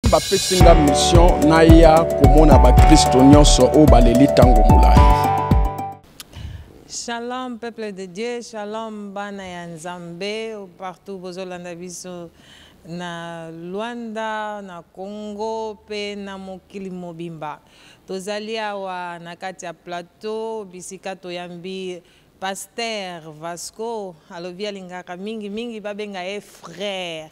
Bapesi nga mission naya komona bakristo nyonso oyo baleli ntango molai. Shalom peuple de Dieu, shalom bana ya Nzambe partout bozolanda biso na Luanda, na Congo pe na mokili mobimba. Tozali awa na kati ya plateau bisika toyambi Pasteur Vasco alobi alingaka mingi mingi babenga ye frère.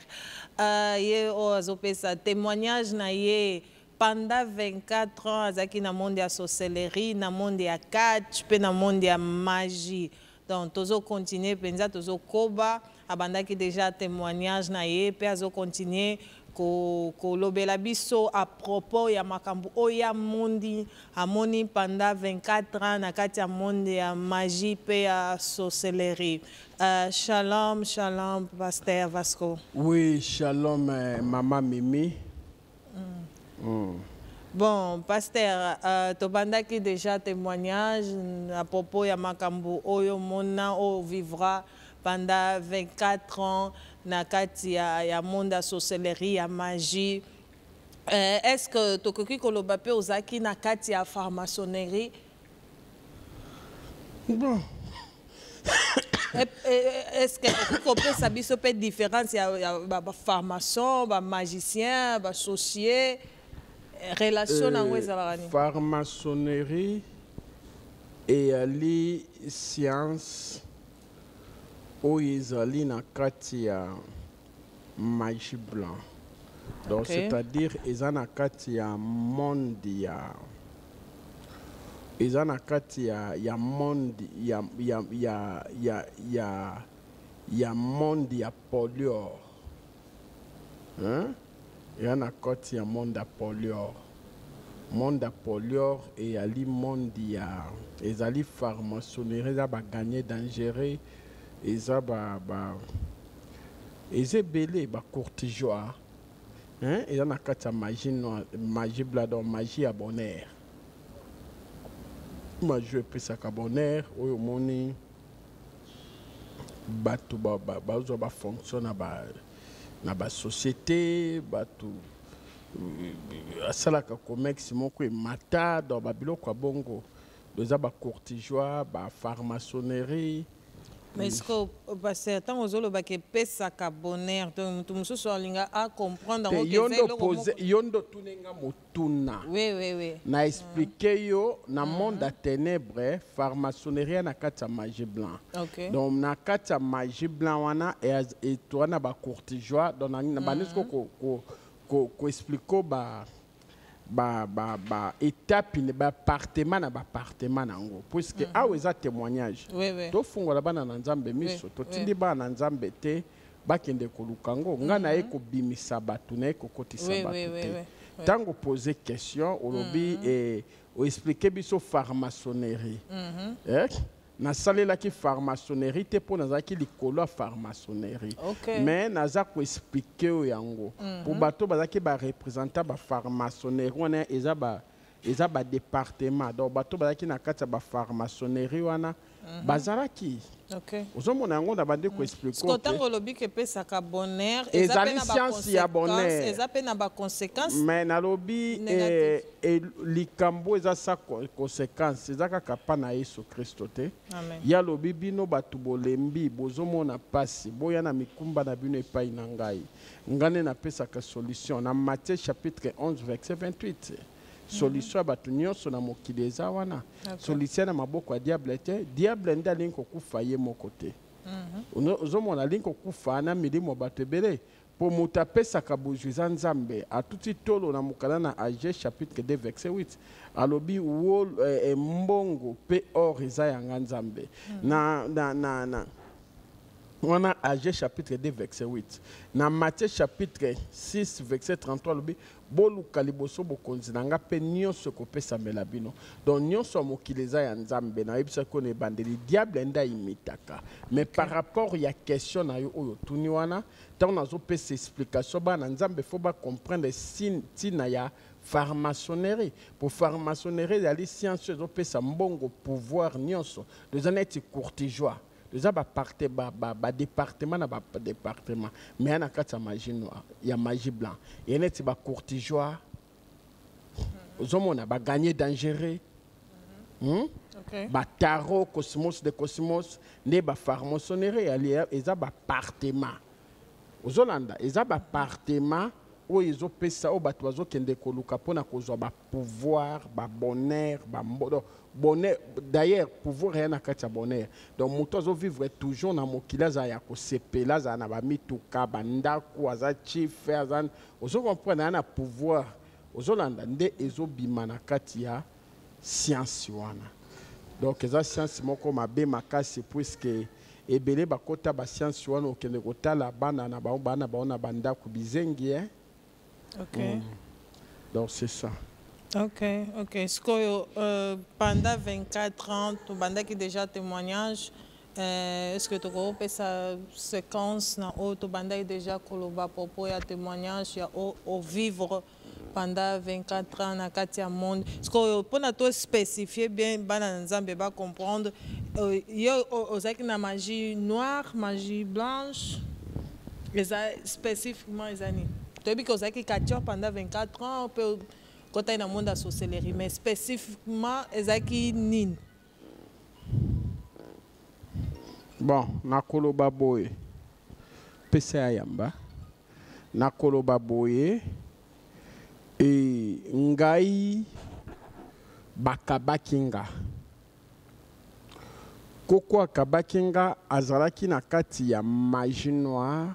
Ye oyo azopesa témoignage na ye pendant 24 ans azalaki na monde ya sorcellerie, na monde ya catch pe na monde ya magie. Donc tozo continuer penza, tozo koba, abandaki déjà témoignage na ye pe azo continuer kolobela biso à propos ya makambo oyo ya mondi amoni pendant 24 ans na kati ya monde ya magie pe ya sorcellerie. Shalom, shalom Pasteur Vasco. Oui, shalom maman Mimi. Bon, Pasteur, tobandaki déjà témoignage à propos ya makambo oyo mona oyo vivra pendant 24 ans na kati ya monde ya sorcellerie, ya magie. Est-ce que tokoki koloba pe ozalaki na kati ya franc-maçonnerie? Bon. Est-ce que okoki kopesa biso pe différence ya ba franc-maçon, ba magicien, ba sorcier, relation nango ezalaka nini? Franc-maçonnerie eyali science oyo ezali na kati ya magie blanc. Donc, c'est-à-dire eza na kati ya monde ya, eza na kati ya monde ya, ya, ya, ya, ya, ya monde ya polior. Hein? Eza na kati ya monde ya polior. Monde ya polior eyali monde ya, ezali franc-maçonnerie, eza ba gagner dangereux, eza ba, ba, eza ebele ba courtigeois. Hein? Eza na kati ya magie noire, magie blanc, donc magie ya bonheur. Magie epesaka bonheur, oyo omoni bato bazwa ba fonction na ba société, bato asalaka comex moko emata, donc ba biloko ya bongo. Eza ba courtigeois, ba franc-maçonnerie. Mais est-ce que pasteur tango ozolobaka epesaka bonheur, donc mutu mosusu alinga a comprendre yango Te, ke yo eza ndo eloko pose, moko. yo ndo tunenga motuna. Oui, oui, oui. Na expliquer yo na monde ya ténèbres, franc-maçonnerie na kati ya magie blanc. Donc na kati ya magie blanc wana e to wana ba courtigeois, donc na ba nesko ko expliquer ba, ba, ba, ba étape ne ba appartement na ba appartement nango, puisque awa eza témoignage. Oui, oui. Tofungola bana na Nzambe miso, totindi bana na Nzambe te bakende koluka ngo. Nga na ye kobimisa bato, na ye kokotisa bato te. Tango poser question, olobi, o expliquer biso franc-maçonnerie. Nasalelaki franc-maçonnerie te mpo nazalaki likolo ya franc-maçonnerie. Mais naza koexpliquer oyo yango. Po bato bazalaki ba représentant ba franc-maçonnerie wana, eza ba département. Donc bato bazalaki na kati ya ba franc-maçonnerie wana, bazalaki. Ozomona yango na bande koexpliquer Siko te. ntango olobi ke epesaka bonheur, eza Ezali pe na ba science ya conséquences, bonheur. eza pe na ba conséquences Mais nalobi, négatives. likambo eza sa conséquence, eza kaka pa na Yesu Kristo te. Amen. Ya lobi bino bato bolembi, bozomona pasi, boya na mikumba na bino epai na ngai. Ngai nde napesaka solution na Matthieu chapitre 11 verset 28. Solution ya bato nyonso na mokili eza wana. Solution na maboko ya diable te. Diable nde alingi kokufa ye moko te. Ozomona alingi kokufa na milimo ya bato ebele. Po moto apesaka bozwi eza Nzambe. Atuti tolo na mokanda na Aggée chapitre 2 verset 8. Alobi wol mbongo pe or eza yanga Nzambe. Na, na, na, na. Wana Aggée chapitre 2 verset 8. Na Matthieu chapitre 6 verset 33 alobi boluka liboso bokonzi na nga pe nyonso ekopesamela bino. Donc nyonso ya mokili eza ya Nzambe. Nayebisaki oyo na ebandeli, diable nde ayimitaka. Mais par rapport ya question na yo oyo otuni wana, ntango nazopesa explication bana Nzambe faut ba comprendre ntina ya franc-maçonnerie. Po franc-maçonnerie ezali science oyo ezopesa mbongo, pouvoir nyonso. Donc eza neti courtigeois. Eza baparte badépartement na badépartement, mais ya na kati ya magie noire, ya magie blanc, ye neti bacourtigeois, ozomona bagagner dangereux, Batarot, cosmos de cosmos, nde bafarmaçonnerie eyali. Eza bapartement, ozolanda, eza bapartement oyo ezopesa, oyo bato bazokende koluka mpona kozwa bapouvoir, babonheur, bambo bonheur. D'ailleurs, pouvoir eya na kati ya bonheur. Donc moto azovivre toujours na mokili, azala ya kosepela, azala na bamituka, bandako, aza chief, aza, ozo comprendre, aya na pouvoir, ozolanda, nde ezobima na kati ya science wana. Donc eza science moko mabe makasi, puisque ebele bakota bascience wana, okende kotala bana na bango, bana bango na bandako bizengi, hein? Donc c'est ça. Ok. Sikoyo, pendant 24 ans, tobandaki déjà témoignage. Est-ce que tokopesa séquence na oyo tobandaki déjà koloba propos ya témoignage ya o vivre pendant 24 ans na kati ya monde? Sikoyo, mpona to spécifier bien, bana na Nzambe bacomprendre, yo ozalaki na magie noire, magie blanche, eza spécifiquement eza nini? Toyebi ke ozalaki catcheur pendant 24 ans mpe kotaki na monde ya sorcellerie, mais spécifiquement ezalaki nini? Bon, nakoloba boye, pesa ya yamba, nakoloba boye, e ngai bakabaki nga, koko akabaki nga, azalaki na kati ya magie noire,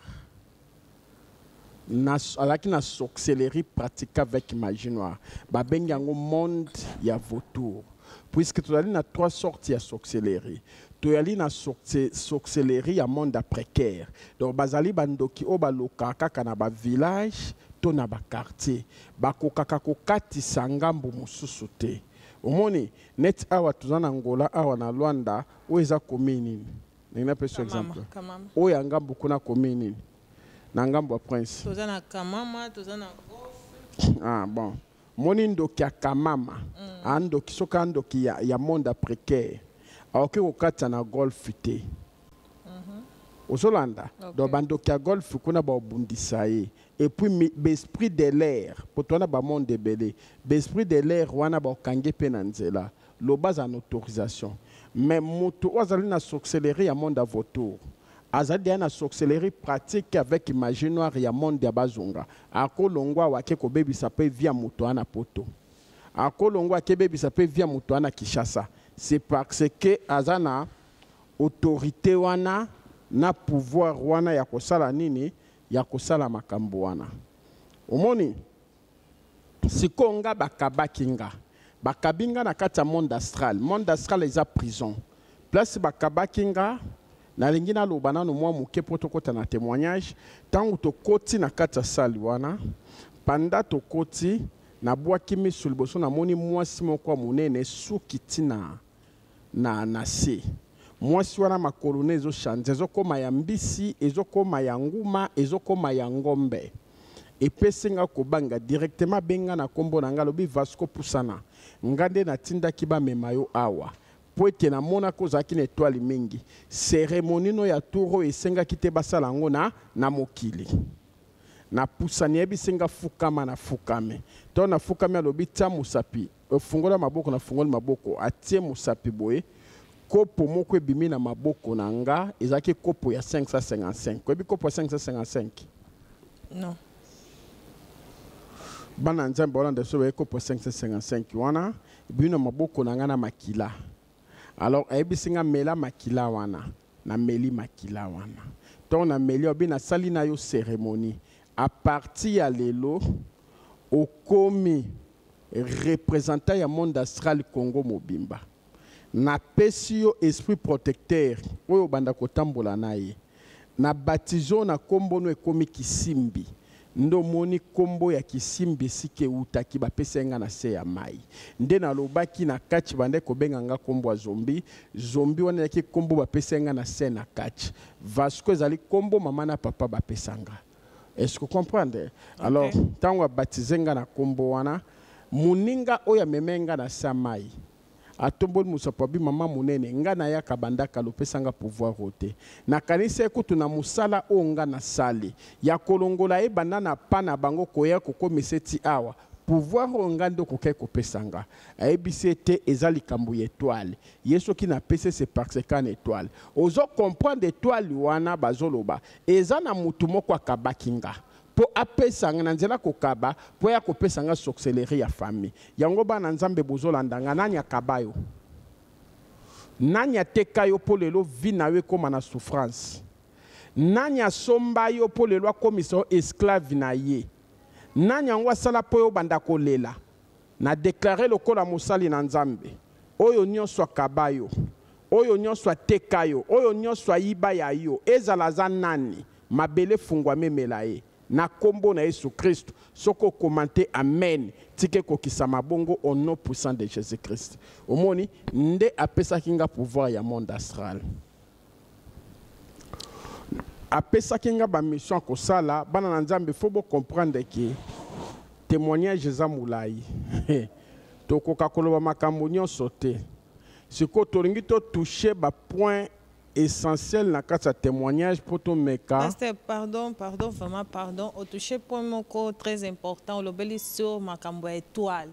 azalaki na sorcellerie pratique avec magie noire, babengi yango monde ya vautour, puisque tozali na trois sortes ya sorcellerie. Toyali na sorcellerie ya monde ya précaire, donc bazali bandoki oyo balokaka kaka na bavillage to na baquartier, bakokaka kokatisa ngambo mosusu te. Omoni neti awa toza na Ngola, awa na Lwanda, oyo eza commune nini? Ndenge napesa exemple, oyo ya ngambo kuna, commune nini na ngambo ya Prince? Toza na Kamama, toza na Golf. Ah bon, moni ndoki ya Kamama. Andoki, soki andoki ya monde ya précaire, akoki kokatisa na Golf te, ozolanda? Donc bandoki ya Golf kuna baobundisa ye. Et puis baesprit de l'air, po to wana bamonde ebele, baesprit de l'air wana baokangi mpe na nzela, loba aza na autorisation. Mais moto oyo azali na sorcellerie ya monde ya vautour, azali deya na sorcellerie pratique avec magie noire ya monde ya bazonga, akolongwa awa, ake kobebisa mpe vie ya moto wana poto, akolongwa, akebebisa mpe vie ya moto wana Kinshasa. C'est parce que aza na autorité wana, na pouvoir wana ya kosala nini, ya kosala makambo wana. Omoni sikoyo, nga bakabaki nga, bakabi nga na kati ya monde astral. Monde astral eza prison, place bakabaki nga. Nalingi naloba nano mwa moke mpo tokɔta na témoignage. Ntango tokɔti na kati ya salle wana, panda tokɔti, nabwaki miso liboso, namoni mwasi moko ya monene, suki ntina na se. Mwasi wana, makolo ne ezochange, ezokóma ya mbisi, ezokóma ya nguma, ezokóma ya ngombe. Epesi nga kobanga. Directement abenga na nkombo na nga, alobi: "Vasco, pusana, nga nde natindaki bamema yo awa mpo ete namonaki ozalaki na étoile mingi. Cérémonie no ya tour oyo esengaki te basala yango na mokili." Napusani, yebisi nga: "Fukama." Nafukami. To nafukami, alobi: "Tia mosapi, fungola maboko." Nafungoli maboko, atie mosapi boye, kopo moko ebimi na maboko na nga, ezalaki kopo ya 555. Oyebi kopo ya 555? Non. Bana Nzambe olanda so, baye kopo ya 555 wana ebimi na maboko na nga na makila. Alors ayebisi nga: "Mela makila wana." Nameli makila wana. Ntongo nameli, obi: "Nasali na yo cérémonie. À partir ya lelo, okomi représentant ya monde astral Congo mobimba. Napesi yo esprit protecteur oyo obanda kotambola na ye. Na baptize na nkombo no, ekomi Kisimbi." Nde omoni nkombo ya Kisimbi esika eutaki, bapesi nga na se ya mai. Nde nalobaki na kati, bande kobenga nga nkombo ya Zombi. Zombi wana ezalaki nkombo bapesi nga na se na kati. Vasco ezali nkombo mama na papa bapesa nga. Est-ce que comprendre? Alors, ntango abatize nga na nkombo wana, moninga oyo ameme nga na se ya mai. Atomboli mosapo, abi: "Mama monene, nga nayaka banda kala, opesanga pouvoir oyo te. Nakanisi ye kutu na mosala oyo nga nasali ya kolongola ye banda na pa na bango koya kokomisa eti awa, pouvoir oyo nga nde okokaki kopesa nga." Ayebisi ye te, eza likambo ya étoile. Ye soki napesi, c'est parce que na étoile, ozo comprendre, étoile wana bazoloba eza na mutu moko akabaki nga mpo apesa nga na nzela kokaba, mpo ya kopesa nga sorcellerie ya famille yango. Bana Nzambe, bozolanda nga, nani akaba yo? Nani ateka yo mpo lelo vie na yo ekóma na souffrance? Nani asomba yo mpo lelo akomisa yo esclave na ye? Nani yango asala mpo yo obanda kolela? Na déclare lokola mosali na Nzambe, oyo nyonso akaba yo, oyo nyonso ateka yo, oyo nyonso ayiba ya yo, ezala aza nani, mabele efungwama emela ye na nkombo na Yesu Kristo. Soki okomante amen, tika ekokisama bongo au nom puissant de Jésus Christ. Omoni nde apesaki nga pouvoir ya monde astral, apesaki nga bamission ya kosala. Bana na Nzambe, faut bocomprendre ke témoignage eza molai, tokoka koloba makambo nyonso te. Sikoyo tolingi totouche bapoint essentiel na kati ya témoignage mpo tomeka. Pasteur, pardon, pardon, vraiment pardon. Otouche point moko très important, olobeli sur makambo ya étoile.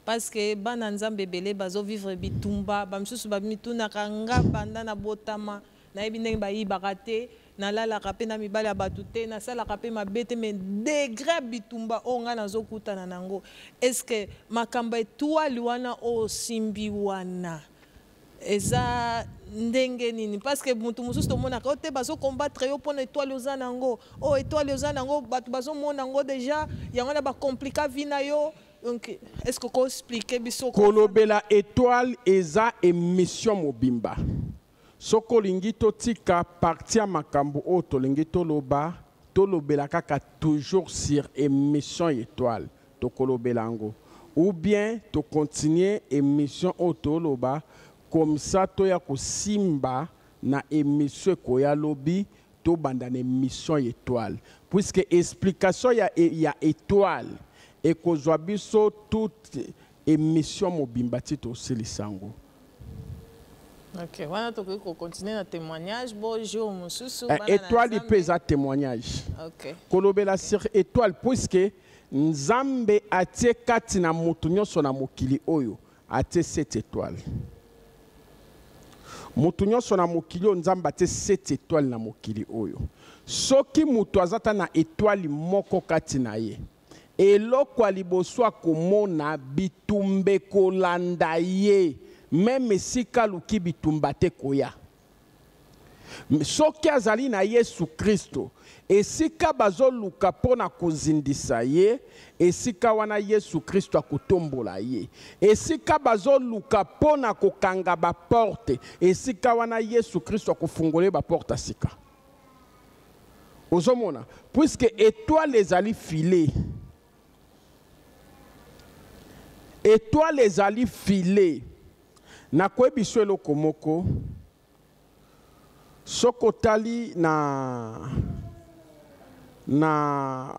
Parce que bana Nzambe ebele bazovivre bitumba, bamisusu bamitunaka: "Nga banda na botama, nayebi ndenge bayibaka te, nalalaka mpe na mibali ya bato te, nasalaka mpe mabe te, mais degré bitumba oyo ngai nazokutana nango, est ce que makambo étoile wana oyo osimbi wana eza ndenge nini?" Parce que motu mosusu tomonaka oyo te, bazokombattre yo mpona étoile oza nango, oyo étoile oza nango, bato bazomona yango déjà, yango na bacomplika vie na yo. Donc est ce que okoexplike biso? Kolobela étoile eza émission mobimba. Soki olingi totika partie ya makambo oyo tolingi toloba, tolobela kaka toujours sur émission étoile, tokolobela yango, ou bien tocontinue émission oyo toloba comme ça, toya kosimba na émission ekoya lobi, tobanda na émission étoile, puisque explication ya étoile ekozwa biso toute émission mobimba ti tosilisa yango. Ok, wana tokoki kocontinue na témoignage bo jour mosusu. Étoile mpe eza témoignage. Kolobela sur étoile, puisque Nzambe atie kati na moto nyonso na mokili oyo, atie sept étoile. Moto nyonso na mokili oyo, Nzambe atie sept étoile na mokili oyo. Soki moto aza ta na étoile moko kati na ye, eloko ya liboso akomona, bitumba ekolanda ye. Même esika aluki bitumba te koya. Soki azali na Yesu Kristo, esika bazoluka mpo na kozindisa ye, esika wana Yesu Kristo akotombola ye. Esika bazoluka mpo na kokanga baporte, esika wana Yesu Kristo akofungola ye baporte ya sika. Ozomona, puisque étoile ezali filet, étoile ezali filet. Nakoyebi biso eloko moko: soki otali na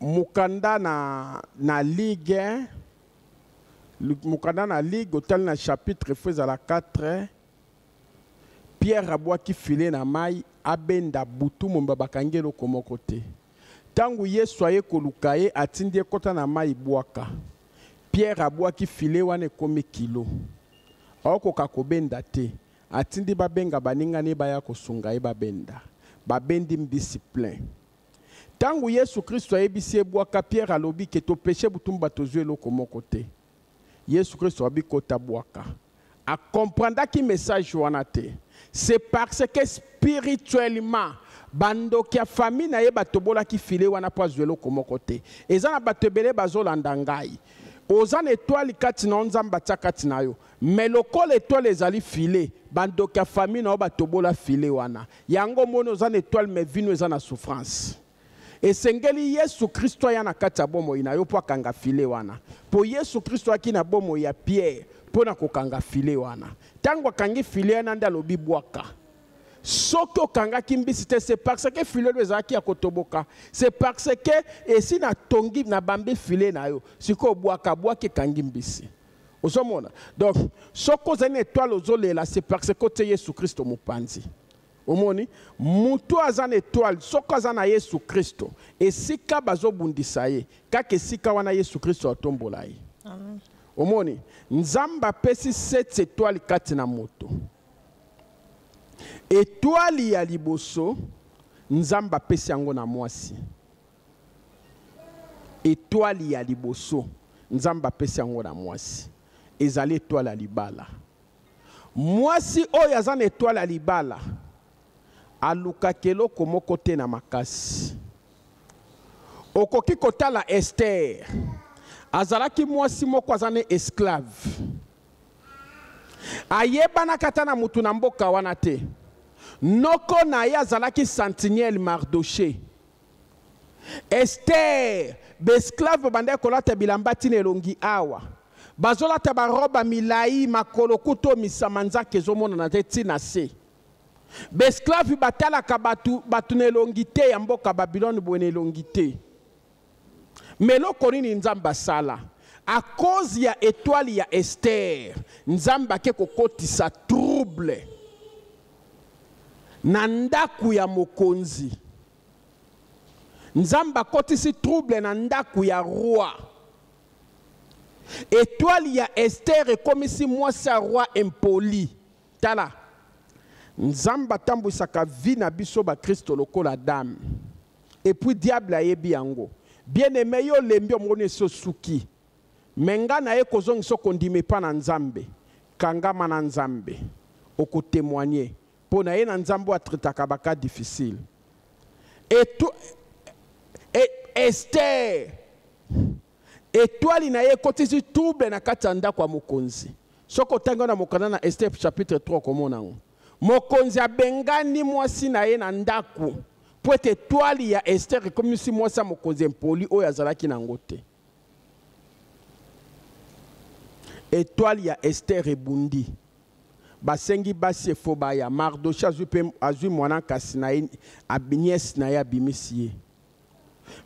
mokanda na ligue, mokanda na ligue, otali na chapitre, fo ezala 4, Pierre abwaki filet na mai, abenda butu momba, bakangi eloko moko te. Ntango Yesu aye koluka ye, atindi ye kota na mai, bwaka. Pierre abwaki filet wana, ekomi kilo, aokoka kobenda te. Atindi babenga baningani baya kosunga ye babenda. Babendi mbisi plein. Ntango Yesu Kristo ayebisi ebwaka, Pierre alobi ke topêche butu mobimba, tozwi eloko moko te. Yesu Kristo abi: "Kota, bwaka." Akomprendaki message wana te. C'est parce que spirituellement, bandoki ya famille na ye batobolaki filet wana mpo azwa eloko moko te. Eza na bato ebele bazolanda ngai, oza na étoile kati na yo, Nzambe atia kati na yo, mais lokola étoile ezali filet, bandoki ya famille na yo batobola filet wana. Yango omoni oza na étoile, mais vie na yo eza na souffrance. Esengeli Yesu Kristo aya na kati ya bomoi na yo mpo akanga filet wana, mpo Yesu Kristo ayaki na bomoi ya Pierre mpo na kokanga filet wana. Ntango akangi filet wana, nde alobi: "Bwaka." Soki okangaki mbisi te, c'est parce que filet oyo ezalaki ya kotoboka, c'est parce que esi natongi, nabambi filet na yo. Sikoyo bwaka. Bwaki, ekangi mbisi. Ozomona? Donc soki ozali na étoile ozolela, c'est parce que otie Yesu Kristo mopanzi. Omoni mutu aza na étoile, soki aza na Yesu Kristo, esika bazobundisa ye, kaka esika wana Yesu Kristo atombola ye. Amen. Omoni Nzambe apesi 7 étoile kati na moto. Étoile ya liboso Nzambe apesi yango na mwasi. Étoile ya liboso Nzambe apesi yango na mwasi, ezali étoile ya libala. Mwasi oyo aza na étoile ya libala alukaka eloko moko te na makasi. Okoki kotala Esther, azalaki mwasi moko aza ne esclave, ayebanaka ata na mutu na mboka wana te. Noko na ye azalaki sentinelle Mardoché. Esther, baesclave babandaki kolata bilamba ntina elongi awa, bazolata baroba milai makolo kutu misama nzaka ezomonana te ntina se. Baesclave batalaka bato, bato na elongi te ya mboka Babylone boye na elongi te. Mais eloko nini Nzambe asala? À cause ya étoile ya Esther, Nzambe ake kokotisa trouble na ndako ya mokonzi. Nzambe akotisi trouble na ndako ya roi. Étoile ya Esther ekomisi mwasi ya roi impoli. Tala, Nzambe atambwisaka vie na biso bakristo lokola dame. Et puis diable ayebi yango. Bien-aimé, yo lembi omoni esi osuki. Me nga na ye kozongisa okondima epa na Nzambe. Kangama na Nzambe. Okotémoigner. Mpo na ye na Nzambe oyo atraitaka baka difficile. Esther, étoile na ye ekotisi trouble na kati ya ndako ya mokonzi. Soki otangi na mokanda na Esther chapitre 3 okomona yango. Mokonzi abengani mwasi na ye na ndako po ete étoile ya Esther ekomisi mwasi ya mokonzi impoli oyo azalaki nango te. Étoile ya Esther ebundi. Basengi basi efo baya. Mardoché azwi mpe azwi mwana kasi na ye, nièce na ye abimisi ye.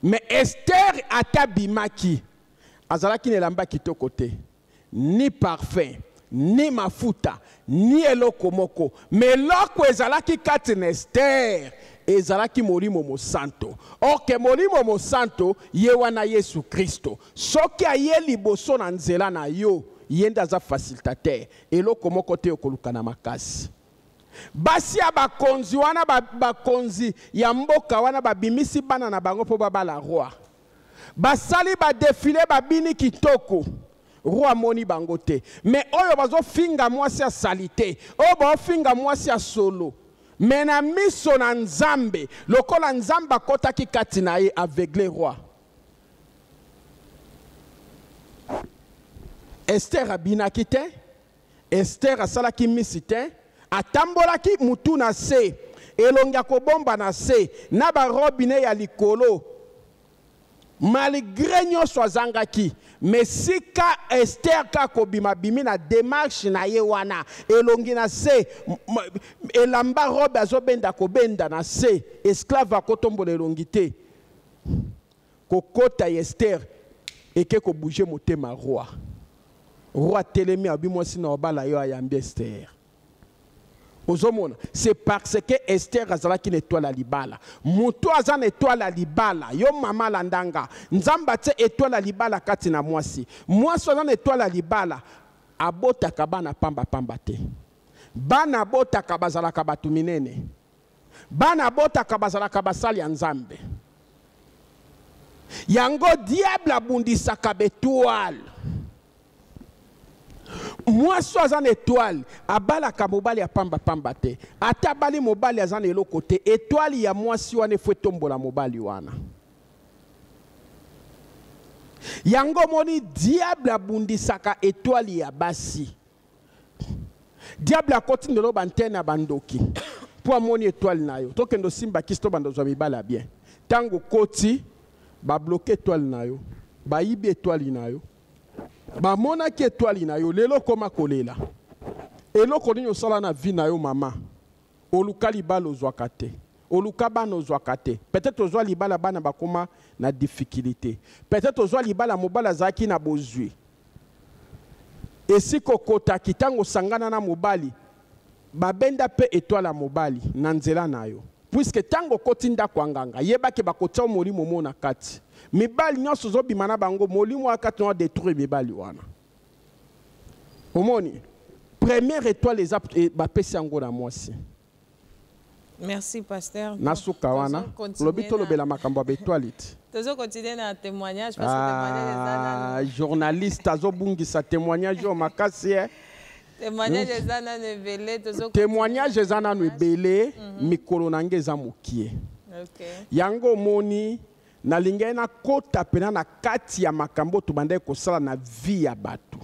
Mais Esther ata abimaki, azalaki na elamba kitoko te, ni parfum, ni mafuta, ni eloko moko. Mais eloko ezalaki kati na Esther ezalaki molimo mosanto. Or molimo mosanto ye wana Yesu Kristo. Soki aye liboso na nzela na yo, ye nde aza facilitateur. Eloko moko te okoluka na makasi. Basi ya bakonzi wana, bakonzi ya mboka wana babimisi bana na bango mpo babala roi. Basali badéfilé, babini kitoko. Roi amoni bango te. Mais oyo bazofinga mwasi ya saleté, oyo baofinga mwasi ya solo. Me na miso na Nzambe, lokola Nzambe akɔtaki kati na ye, aveugle roi. Esther abinaki te, Esther asalaki misi te, atambolaki mutu na se, elongi ya kobomba na se, na barobe ne ya likolo. Malgré nyonso azangaki, mais sika Esther kaka kobima, bimi na démarche na ye wana, elongi na se, elamba robe azobenda kobenda na se, esclave akotombola elongi te. Kokota ya Esther eke kobouger motema roi. Roi telemi, abi mwasi na obala yo, ayambi Esther. Ozomona, c'est parce que Esther azalaki na étoile ya libala. Moto aza na étoile ya libala, yo mama alandanga, Nzambe atie étoile ya libala kati na mwasi. Mwasi aza na étoile ya libala abotaka bana pamba-pamba te. Bana abotaka bazalaka bato minene. Bana abotaka bazalaka basali ya Nzambe. Yango diable abundisaka baétoile. Mwasi oyo aza na étoile abalaka mobali ya pambapamba te. Ata abali mobali aza na eloko te, étoile ya mwasi wana efo etombola mobali wana. Yango omoni diable abundisaka étoile ya basi. Diable akoti ndelo bantene ya bandoki mpo amoni étoile na yo. Tokende osimba kisi, tobanda ozwa mibali ya bien. Ntango okoti, babloquer étoile na yo, bayibi étoile na yo, bamonaki étoile na yo. Lelo okoma kolela. Eloko nini osala na vie na yo, mama? Oluka libala, ozwaka te. Oluka bana, ozwaka te. Peut-être ozwa libala, bana bakoma na difficulté. Peut-être ozwa libala, mobali azalaki na bozwi. Esika okotaki ntango osangana na mobali, babenda mpe étoile ya mobali na nzela na yo. Puisque ntango okoti ndako ya nganga, yebaki bakotia yo molimo mo na kati. Mibali nyonso ozobima na bango, molimo ya kati na détruire mibali wana. Omoni, première étoile eza bapesi yango na mwasi. Merci, pasteur. Na suka wana, lobi tolobela makambo ya baétoile te. Tozo continuer na témoignage parce que témoignage eza nano. Ah, journaliste azobungisa témoignage oyo makasi e. Témoignage eza nano ebele, tozo Témoignage eza nano ebele, mikolo na nge eza mokie. Yango omoni nalingai nakota mpena na kati ya makambo oyo tobandaki kosala na vie ya bato,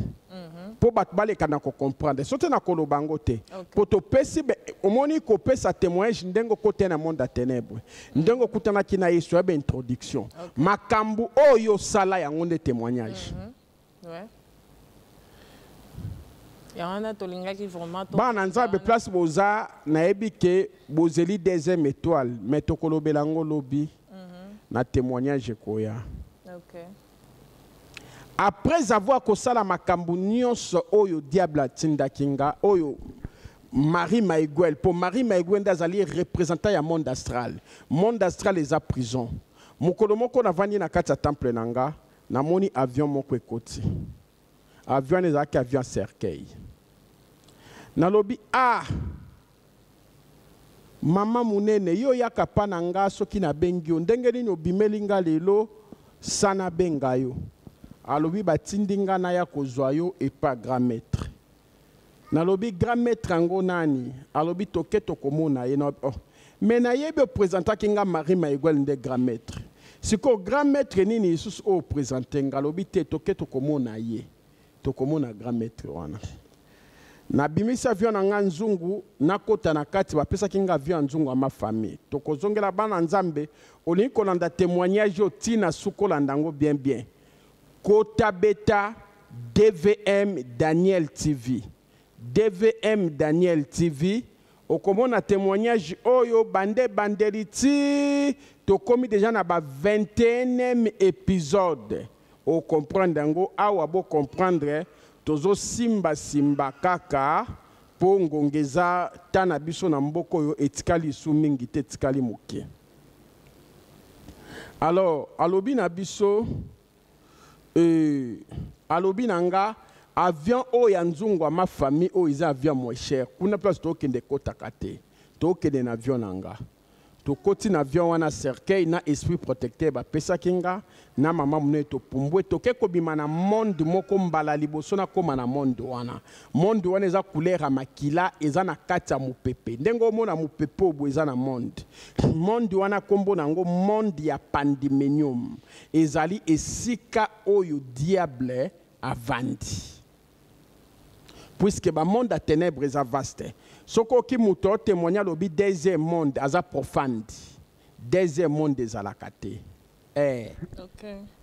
mpo bato baleka na kocomprendre. So te na koloba yango te, mpo topesi omoni kopesa témoignage ndenge okota na monde ya ténèbre, ndenge okutanaki na Yesu, ya baintroduction, makambo oyo osala, yango nde témoignage. Yango wana tolingaki vraiment Bana Nzambe, place boza, nayebi ke bozeli deuxième étoile, mais tokolobela yango lobi na témoignage ekoya. Après avoir kosala makambo nyonso oyo diable atindaki nga, oyo Marie Maiguel, mpo Marie Maiguel nde azali représentant ya monde astral. Monde astral eza prison. Mokolo moko navandi na kati ya temple na nga, namoni avion moko ekoti. Avion wana ezalaki avion cercueil. Nalobi: "Ah, mama monene, yo oyaka mpa na nga soki nabengi yo, ndenge nini obimeli nga lelo sa nabenga yo?" Alobi: "Batindi nga naya kozwa yo epa grand maître." Nalobi: "Grand maître yango nani?" Alobi: "Toke, tokomona ye." Na oh. Mais nayebi oprésentaki nga Marie Maiguel nde grand maître. Sikoyo grand maître nini lisusu oyo oprésente nga? Alobi: "Te, toke, tokomona ye, tokomona grand maître wana." Nabimisi avion na nga nzungu, nakota na kati. Bapesaki nga avion ya nzungu ya mafamille. Tokozongela bana Nzambe. Olingi kolanda témoignage oyo ntina suka, olanda yango bien bien. Kota, beta DVM Daniel TV, DVM Daniel TV, okomona témoignage oyo bande bandeli ti tokomi déjà na ba 21e épisode. Ocomprendre yango awa, bocomprendre, tozosimbasimba kaka mpo ngonga eza ta na biso na mboka oyo etikali lisu mingi te, etikali moke. Alors alobi na biso, alobi na nga: "Avion oyo ya nzungu ya mafamille oyo eza avion moins cher. Kuna place tokende ekɔtaka te, tokende na avion na nga." Tokoti na avion wana cercueil na esprit protecteur bapesaki nga na mama monene. Topumbwe, toke kobima na monde moko. Mbala liboso nakóma na monde wana. Monde wana eza couleur ya makila, eza na kati ya mopepe. Ndenge omona mopepe oyo boye, eza na monde. Monde wana nkombo na yango monde ya pandemonium. Ezali esika oyo diable avandi, puisque bamonde ya ténèbre eza vaste. Soki oki moto otémoigne, alobi deuxième monde aza profane, deuxième monde ezalaka te.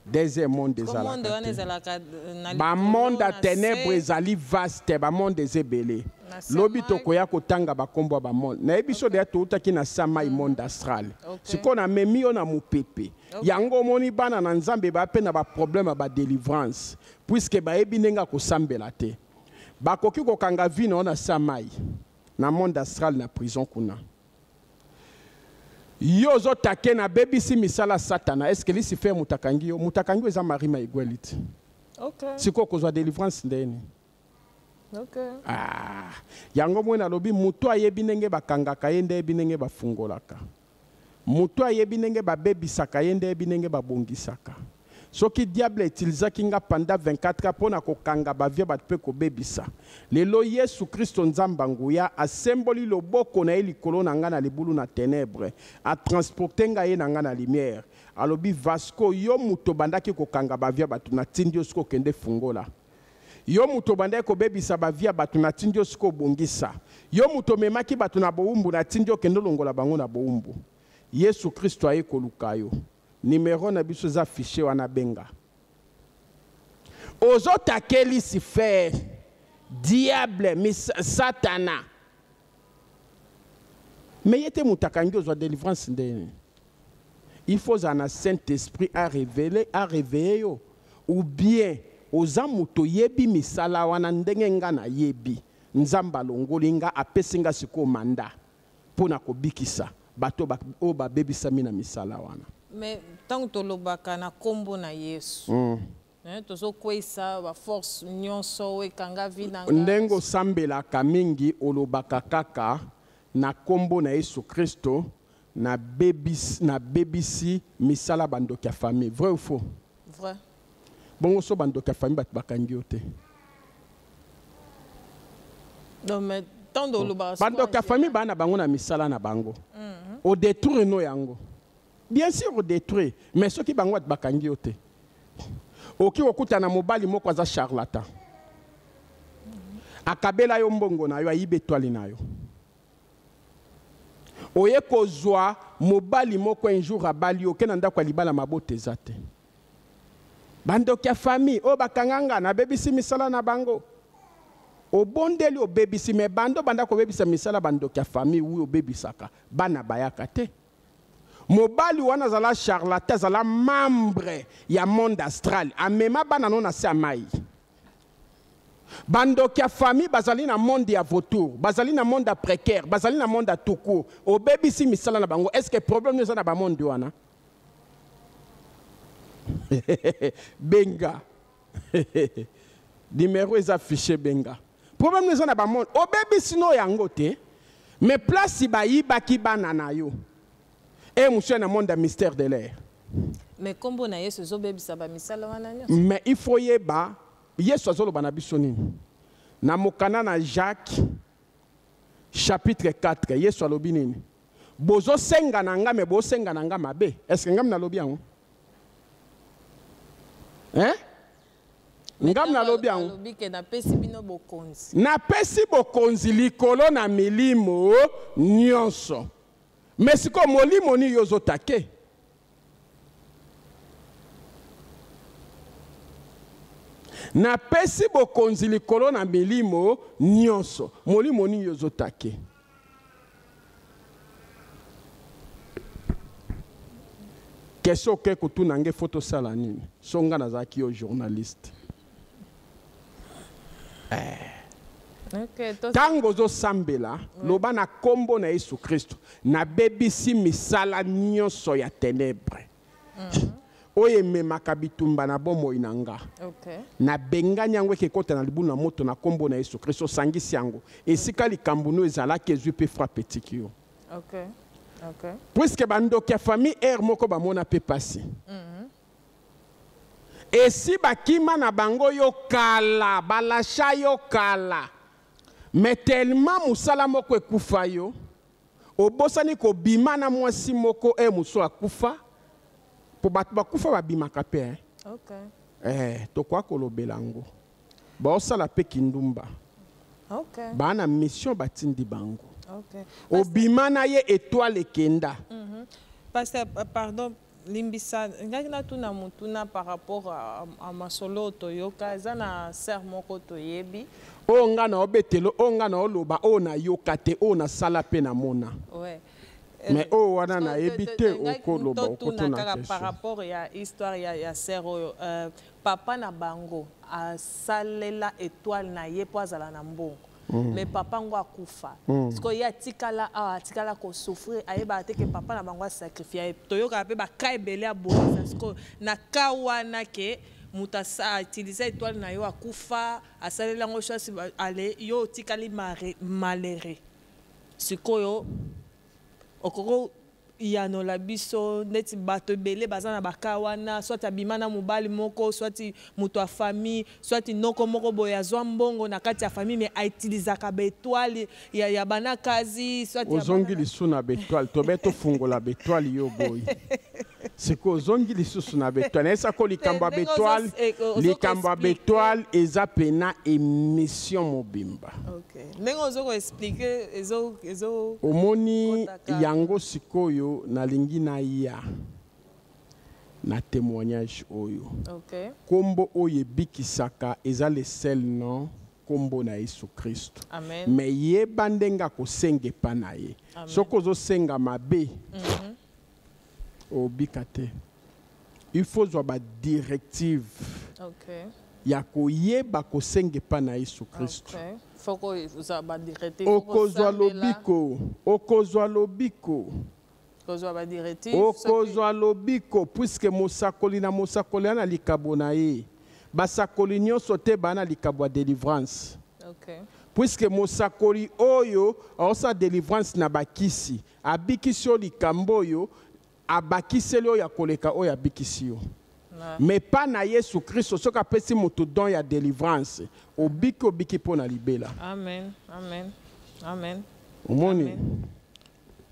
Deuxième monde ezalaka te. Bamonde ya ténèbre ezali vaste, bamonde eza ebele. Lobi tokoya kotanga bakombo ya bamonde. Nayebi so deya toutaki na samai, monde astral. Sikoyo namemi yo na mopepe. Yango omoni bana na Nzambe baya mpe na baproblème ya badélivrance, puisque bayebi ndenge akosambela te. Bakoki kokanga vie na yo na sa mai, na monde astral, na prison kuna. Yo ozotake nabebisi misala Satana. Est-ce Lucifer moto akangi yo? Moto akangi yo eza Marie Maigweli te. Sikoyo kozwa délivrance ndeni? Ah, yango moi nalobi moto ayebi ndenge bakangaka ye nde ayebi ndenge bafungolaka. Moto ayebi ndenge babebisaka ye nde ayebi ndenge babongisaka. Soki diable etilisaki nga pendant 24 ans mpo na kokanga bavie bato mpe kobebisa, lelo Yesu Kristo Nzambe nguya asemboli loboko na ye likolo na ngai na libulu na ténèbre, atransporte ngai ye na ngai na lumière. Alobi: "Vasco, yo moto obandaki kokanga bavie bato, natindi yo soki okende fungola. Yo moto obandaki kobebisa bavie ya bato, natindi yo soki obongisa. Yo moto omemaki bato na bowumbu, natindi yo okende olongola bango na bowumbu." Yesu Kristo aye koluka yo. Numero na biso eza affiché wana, benga. Ozotake Lucifer, diable, Satana, mais ye te moto akangi. Ozwa délivrance ndeni? Il faut ozala na Saint Esprit arévélé, aréveille yo, ou bien oza moto oyebi misala wana ndenge nga nayebi. Nzambe alongoli nga, apesi nga sikoyo mandat mpo na kobikisa bato oyo babebisami na misala wana. Mais ntango tolobaka na nkombo na Yesu, tozokweyisa baforce nyonso oyo ekanga vie na nga. Ndenge osambelaka mingi, olobaka kaka na nkombo na Yesu Kristo, nabebisi misala bandoki ya famille. Vrai ou faux? Vrai. Bongo so bandoki ya famille bato bakangi yo te? Non, mais ntango olobaka bandoki ya famille baa na bango na misala na bango, odétruire no yango, bien sûr odétruire, mais soki bango bato bakangi yo te, okoki kokutana na mobali moko aza charlatan, akabela yo mbongo na yo, ayibi étoile na yo. Oye kozwa mobali moko, un jour abali yo, oke na ndako ya libala, mabota eza te. Bandoki ya famille oyo bakanga nga, nabebisi misala na bango. Obondeli, obebisi, mais bando banda kobebisa misala bandoki ya famille, wi, obebisaka, bana bayaka te. Mobali wana azala charlatan, azala membre ya monde astral, amema bana no na se ya mai. Bandoki ya famille bazali na monde ya vautour, bazali na monde ya précaire, bazali na monde ya tout court. Obebisi misala na bango, est ce que problème eza na bamonde wana? Benga, numéro eza affiché, benga. Problème eza na bamonde obebisi no yango te, mais place bayibaki bana na yo e mosu na monde ya mystère de l'air. Mais nkombo na Yesu ezobebisa bamisala wana nyonso. Mais il faut yeba Yesu azoloba na biso nini na mokanda na Jacques chapitre 4. Yesu alobi nini? Bozosenga na nga, mais bosenga na nga mabe. Est ce que ngam nalobi yango, hein? Ngam nalobi yango? Alobi ke napesi bino bokonzi. Napesi bokonzi likolo na milimo nyonso, mais sikoyo molimo nini yo ozotake? Napesi bokonzi likolo na milimo nyonso, molimo nini yo ozotake? Question oke kotuna nge, fo tosala nini? So nga nazalaki yo journaliste. Okay, Ntango ozosambela, loba na nkombo na Yesu Kristo, nabebisi misala nyonso ya ténèbre oyo ememaka bitumba na bomoi na nga. Nabengani yango, ekekota na libulu na moto na nkombo na Yesu Kristo. Osangisi yango esika likambo no ezalaki, ezwi mpe frappe, etiki yo. Puisque bandoki ya famille aire moko bamona mpe pasi, esi bakima na bango yo kala, balasha yo kala, mais tellement mosala moko ekufa yo, obosani kobima na mwasi moko e mosu akufa, mpo bato bakufa babimaka mpe, eh? Eh, tokoka kolobela yango, baosala mpe kindumba. Baa na mission batindi bango. Obima na ye, étoile ekenda. Pasteur, pardon, limbisa ngai natuna motuna par rapport à masolo oyo toyoka. Eza na sœur moko toyebi. Oyo nga na obetelo, oyo nga na oloba, oyo nayoka te, oyo nasala mpe namona. Mais oyo wana nayebi te, okoloba, okotuna kaka par question. Rapport ya histoire ya sœur oyo, papa na bango asalela étoile na ye mpo azala na mbongo, mais papa ngo akufa. Sikoyo ye atikala awa, atikala kosouffrir, ayebaka te ke papa na bango asacrifie ye. Toyokaka mpe baka ebele ya boyisa. Sikoyo na ka wana ke moto autilize étoile na yo, akufa, asalela yango chance, ale yo otikali malheureux. Sikoyo okoko yanola biso neti bato ebele baza na baka wana, soit abima na mobali moko, soit moto ya famille, soit noko moko boye azwa mbongo na kati ya famille, mais autilisaka baétoile ya banakazi, soit ya Ozongi lisusu na baétoile. Tobe tofungola baétoile, yo boyi. Sikoyo ozongi lisusu na baétoile. Nayesako likambo ya Ndenge baétoile. Ozo Likambo ya koexpliquer. Baétoile eza pena émission mobimba. Ok, ndenge ozo koexpliquer ezo Omoni kotaka. yango. Sikoyo nalingi naya na témoignage oyo. Nkombo oyo ebikisaka eza le seul nom, nkombo na Yesu Kristo. Amen. Mais yeba ndenge akosenga epa na ye. Amen. Soki ozosenga mabe, obika te. Il faut zwa badirective. Ya koyeba kosenga epai na Yesu Kristo. Okay. Faut kozwa ba directive. Okozwa lobiko, okozwa lobiko. Kozwa ba directive. Okozwa lobiko puisque mosakoli na mosakoli ana likabo na ye. Basakoli nyonso te baa na likabo ya delivrance. Okay. Puisque mosakoli oyo aosala delivrance na bakisi, abikisi yo likambo oyo, abakiseli oyo ya koleka oyo abikisi yo. Mais pas na Yesu Kristo, soki apesi moto don ya delivrance, obiki, obiki mpo na libela. Amen. Amen. Amen. Omoni? Amen.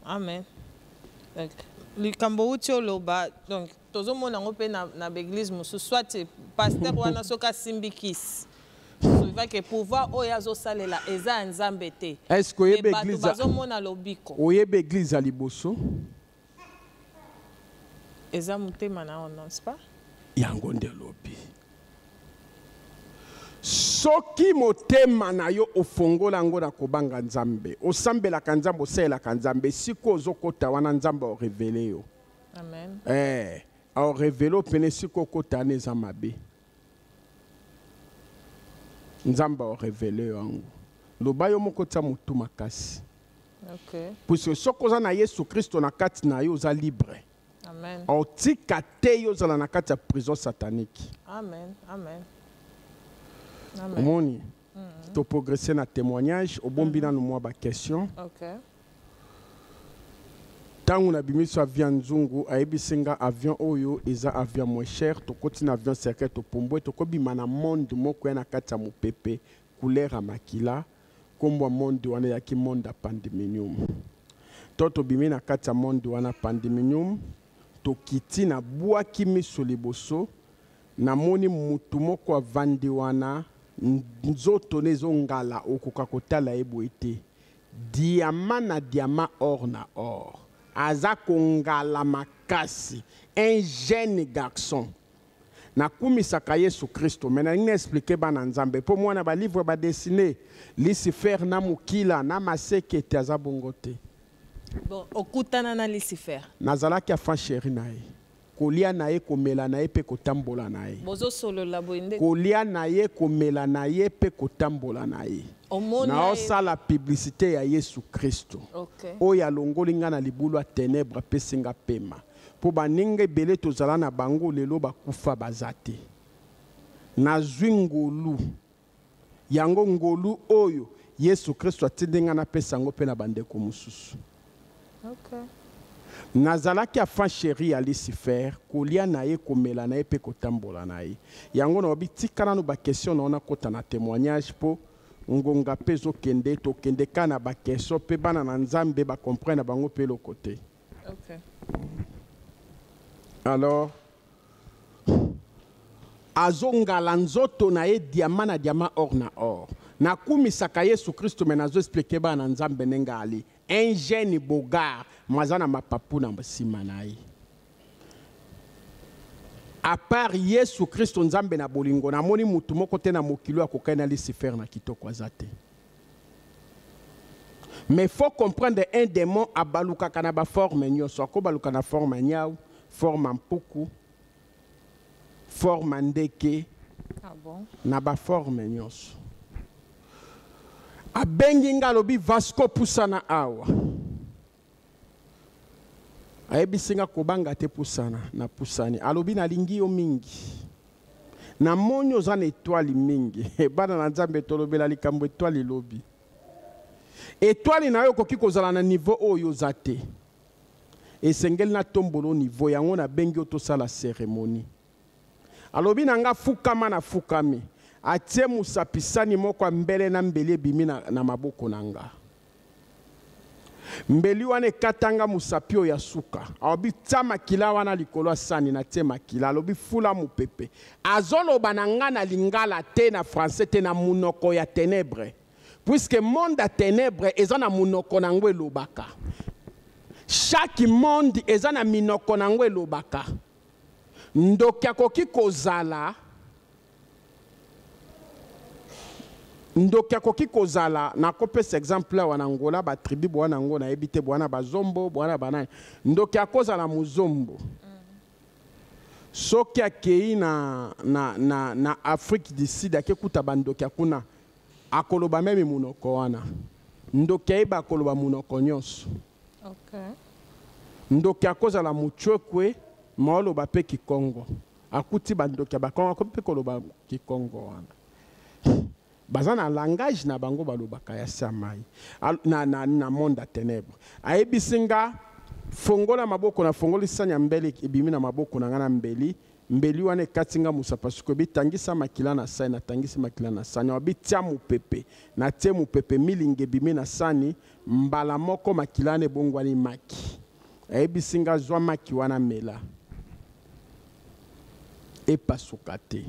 Amen. Donc, likambo outi oloba, donc tozomona yango mpe na baeglise mosusu, soit pasteur wana soki asimbi kisi, souvent ke pouvoir oyo azosalela eza ya Nzambe te. Est-ce que oyebi Mais bato église bazomona lobiko. Oyebi église ya liboso? Eza motema na yo, n'est-ce pas? Yango nde elobi. Soki motema na yo ofongola yango na kobanga Nzambe, osambelaka Nzambe, osalelaka Nzambe, esika ozokota wana Nzambe aorevele yo. Amen. Aorevele yo pene esika okota wana eza mabe. Nzambe aorevele yo yango. Loba yo moko tia motu makasi. Okay. Puisque soki oza na Yesu Kristo na kati na yo, oza libre. Amen. Otika te yo ozala na kati ya prison satanique. Amen. Amen. Amen. Omoni? To progresser na témoignage, obombi nanu mwa ba question. Okay. Ntango nabimisi avion nzungu, ayebisi nga avion oyo eza avion moins cher, tokoti na avion cercueil, topumbwe, tokobima na monde moko ya na kati ya mopepe, couleur ya makila, kombo ya monde wana eyaki monde ya pandemonium. To tobimi na kati ya monde wana pandemonium, tokiti, nabwaki miso liboso, namoni mutu moko avandi wana, nzoto ne ezongala, okoka kotala ye boye te. Diamant na diamant, or na or. Aza kongala makasi, un jeune garçon. Nakumisaka Yesu Kristo, mais nalingi na expliquer bana Nzambe po mwana ba livre ba dessiner Lucifer na mukila na maseke te, aza bongo te. Bon, okutana na Lucifer? Nazalaki enfant chéri na ye. Kolia na ye, komela na ye pe kotambola na ye. Bozosolola boye nde? Kolia na ye, komela na ye pe kotambola na ye. Omona ye? Naosala publicité ya Yesu Kristo. Okay. Oyo alongoli nga na libulu ya ténèbre, apesi nga pema. Po baninga ebele tozala na bango lelo bakufa baza te. Nazwi ngolu. Yango ngolu oyo Yesu Kristo atindi nga napesa yango mpe na bandeko mosusu. Okay. Nazalaki enfant chéri ya Lucifer, kolia na ye, komela na ye mpe kotambola na ye. Yango nalobi tika nanu ba question na yo nakota na témoignage po ngonga mpe ezokende, tokende kaka na ba question mpe bana na Nzambe ba comprendre na bango mpe eloko te. Okay. Alors, azongala nzoto na ye diamant na diamant, or na or. Nakumisaka Yesu Kristo, mais nazo expliquer bana na Nzambe ndenge ali. Un jeune beau gars, maza na mapapu na nsima na ye. À part Yesu Kristo Nzambe na bolingo, namoni mutu moko te na mokili oyo akokani na Lucifer na kitoko aza te. Mais faut comprendre un démon abalukaka na ba forme nyonso, akobaluka na forme ya nyau, forme ya mpuku, forme ya ndeke. Ah bon? Na ba forme nyonso. Abengi nga alobi Vasco pusana awa. Ayebisi nga kobanga te pusana, na pusani. Alobi nalingi yo mingi. Namoni oza na étoile mingi. Bana na Nzambe tolobela likambo étoile elobi. Étoile na yo okoki kozala na niveau oyo oza te. Esengeli na tombolo niveau yango nabengi yo tosala cérémonie. Alobi na nga fukama na fukami. Atie mosapisani moko ya mbele na mbeli ebimi na maboko na nga. Mbeli wana ekatanga mosapi oyo ya suka. Alobi tia makila wana likolo ya sani, na tie makila. Alobi fula mopepe. Azoloba na nga na lingala te, na français te, na munoko ya ténèbre. Puisque monde ya ténèbre eza na munoko na yango elobaka. Chaque monde eza na minoko na yango elobaka. Ndoki akoki kozala, ndoki akoki kozala, nakopesa exemple awa na Angola, ba tribu bwana yango nayebi te, bwana bazombo, bwana banani. Ndoki akozala muzombo. Soki akei na, na, na, na Afrique du Sud, akekuta bandoki ya kuna, akoloba meme munoko wana. Ndoki ayeba akoloba munoko nyonso. Ndoki akozala muchwekwe, ma oloba mpe kikongo. Akuti bandoki ya bakongo, akomi mpe koloba kikongo wana. Baza na langage na bango balobaka ya se ya mai na monde ya ténèbre. Ayebisi nga fongola maboko, na fongoli sani ya mbeli ebimi na maboko na nga na mbeli. Mbeli wana ekati nga mosapa sikoyo, bitangisa makila na sani, natangisi makila na sani. Awa bitia mopepe, natie mopepe, milinga ebimi na sani, mbala moko makila wana ebongwani maki. Ayebisi nga zwa maki wana mela, epasuka te.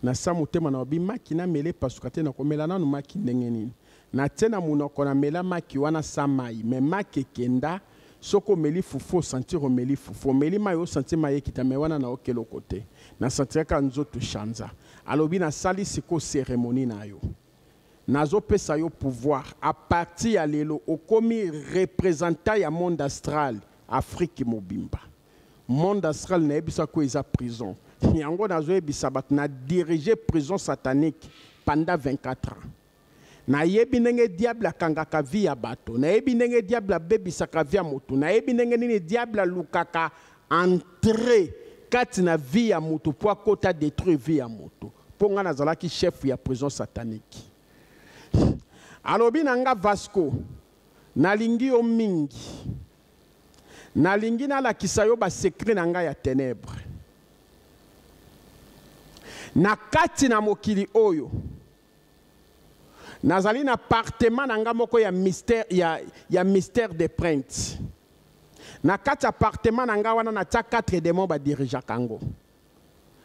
Na sa motema na obi maki namela epasuka te, nakomela nanu maki ndenge nini? Natie na monoko, namela maki wana sa mai, me maki ekenda. Soki omeli fufu, osentir omeli fufu, omeli mai, osentir mai ekita, me wana nayoki eloko te, nasentir kaka nzoto shanza. Alobi nasali sikoyo cérémonie na yo, nazopesa yo pouvoir. À partir ya lelo okomi représentant ya monde astral Afrique mobimba. Monde astral nayebisako eza prison. Yango nazoyebisa bato, na dirige prison satanique pendant 24 ans. Nayebi ndenge diable akangaka vie ya bato, nayebi ndenge diable abebisaka vie ya motu, nayebi ndenge nini diable alukaka entrée kati na vie ya motu mpo akota détruire vie ya motu, mpo ngai nazalaki chef ya prison satanique. Alobi na nga: "Vasco, nalingi yo mingi, nalingi nalakisa yo basecret na ngai ya ténèbre. Na kati na mokili oyo nazali na appartement na nga moko ya mystère, ya mystère de prince. Na kati ya appartement na nga wana natia 4 démons badirigeaka yango."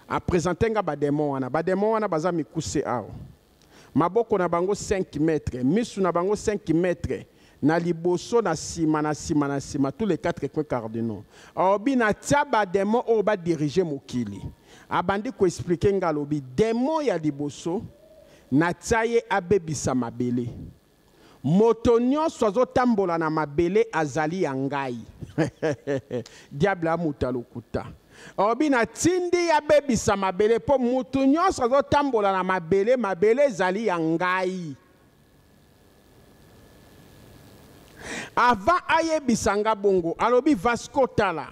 Aprésenter nga badémon wana. Badémon wana baza mikuse awa, maboko na bango 5 mètres, misu na bango 5 mètres, na liboso, na nsima, na nsima, na nsima, tous les quatre coins cardinaux. Alobi natia badémon oyo badirige mokili. Abandi koexpliquer nga, alobi démon ya liboso natia ye abebisa mabele. Moto nyonso azotambola na mabele azali ya ngai. Diable amuta lokuta. Alobi natindi abebisa mabele mpo moto nyonso azotambola na mabele, mabele ezali ya ngai. Avant ayebisa nga bongo, alobi: "Vasco, tala,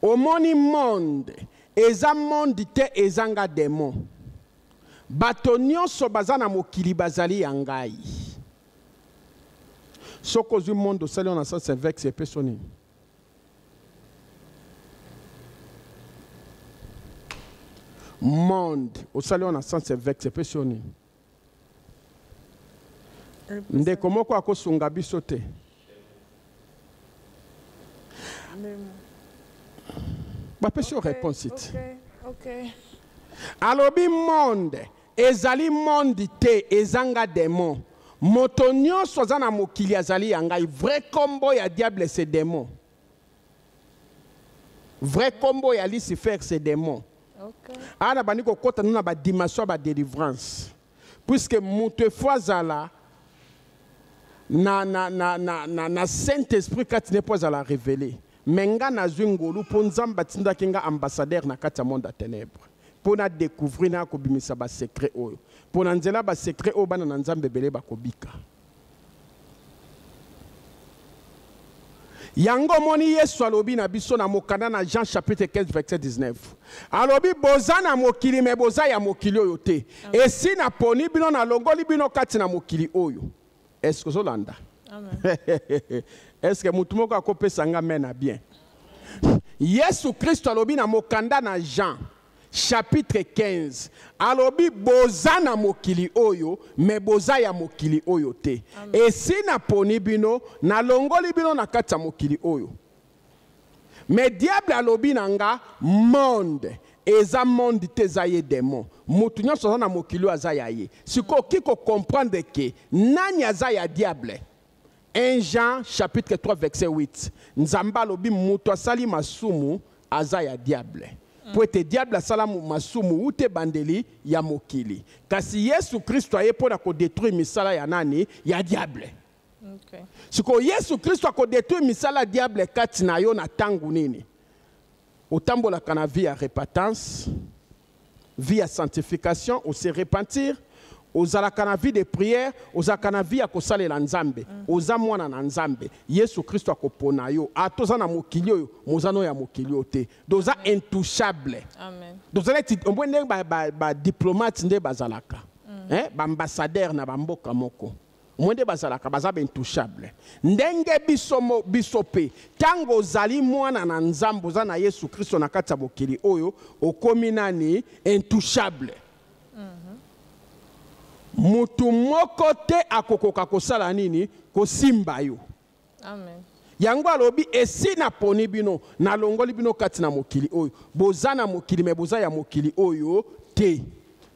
omoni monde eza monde te, ezanga démon. Bato nyonso baza na mokili bazali ya ngai. Soki ozwi monde, osali wana sens inverse, epeso nini?" Monde osali wana sens inverse, epesi yo nini? Ndeko moko akosunga biso te. Bapesi yo réponse ti. Alobi monde ezali monde te, ezanga démon. Moto nyonso aza na mokili azali ya ngai. Vrai kombo ya diable, c'est démon. Vrai kombo ya Lucifer, c'est démon. Awa na bandi kokɔta no na badimension ya badélivrance, puisque moto efo azala na saint esprit kati ne mpo azala révélé. Me nga nazwi ngolu mpo Nzambe atindaki nga ambassadeur na kati ya monde ya ténèbre mpo na découvrir na kobimisa basecret oyo, mpo na nzela basecret oyo bana na Nzambe ebele bakobika. Yango omoni Yesu alobi na biso na mokanda na Jean chapitre 15 verset 19, alobi: "Boza na mokili, me boza ya mokili oyo te. Esi naponi bino, nalongoli bino kati na mokili oyo." Est-ce ozolanda? Est-ce motu moko akopesa nga me na bien? Yesu Kristo alobi na mokanda na Jean chapitre 15, alobi: "Boza na mokili oyo, me boza ya mokili oyo te. Esi naponi bino, nalongoli bino na kati ya mokili oyo." Me diable alobi na nga monde eza monde te, eza ye démon. Motu nyonso aza na mokili oyo aza ya ye. Sikoyo oki kocomprendre ke nani aza ya diable? 1 Jean chapitre 3 verset 8, Nzambe alobi moto asali masumu aza ya diable, mpo ete diable asala masumu wuta ebandeli ya mokili. Kasi Yesu Kristo aye mpo na kodétruire misala ya nani? Ya diable. Sikoyo Yesu Kristo akodétruire misala ya diable kati na yo na ntango nini? Otambolaka na vie ya repentance, vie ya sanctification, ose repentir, ozalaka na vie de prière, ozalaka na vie ya kosalela Nzambe, oza mwana na Nzambe, Yesu Kristo akopona yo. Ata oza na mokili oyo, moza no ya mokili oyo te. Donc oza intouchable. Amen. Donc oza neti omoni ndenge ba diplomate nde bazalaka. Hein, ba ambassadeur na ba mboka moko. Omoni nde bazalaka, baza ba intouchable. Ndenge biso mo, biso pe, tango ozali mwana na Nzambe, oza na Yesu Kristo na kati ya mokili oyo, okomi nani? Intouchable. Mutu moko te akokoka kosala nini? Kosimba yo. Amen. Yango alobi, esi naponi bino, nalongoli bino kati na mokili oyo. Boza na mokili, mais boza ya mokili oyo te.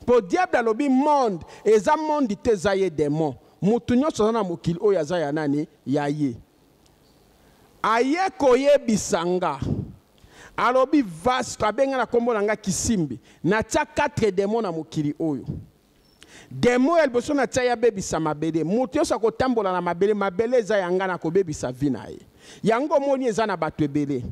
Po diable alobi monde, eza monde te, eza ye demon. Mutu nyonso aza na mokili oyo aza ya nani? Ya ye. Aye koyebisa nga. Alobi Vasco, abenga na kombo na nga Kisimbi. Natia 4 demons na mokili oyo. Demo ya liboso na tia ye abebisa mabele. Moto nyonso akotambola na mabele, mabele eza ya nga, nakobebisa vie na ye. Yango omoni eza na bato ebele.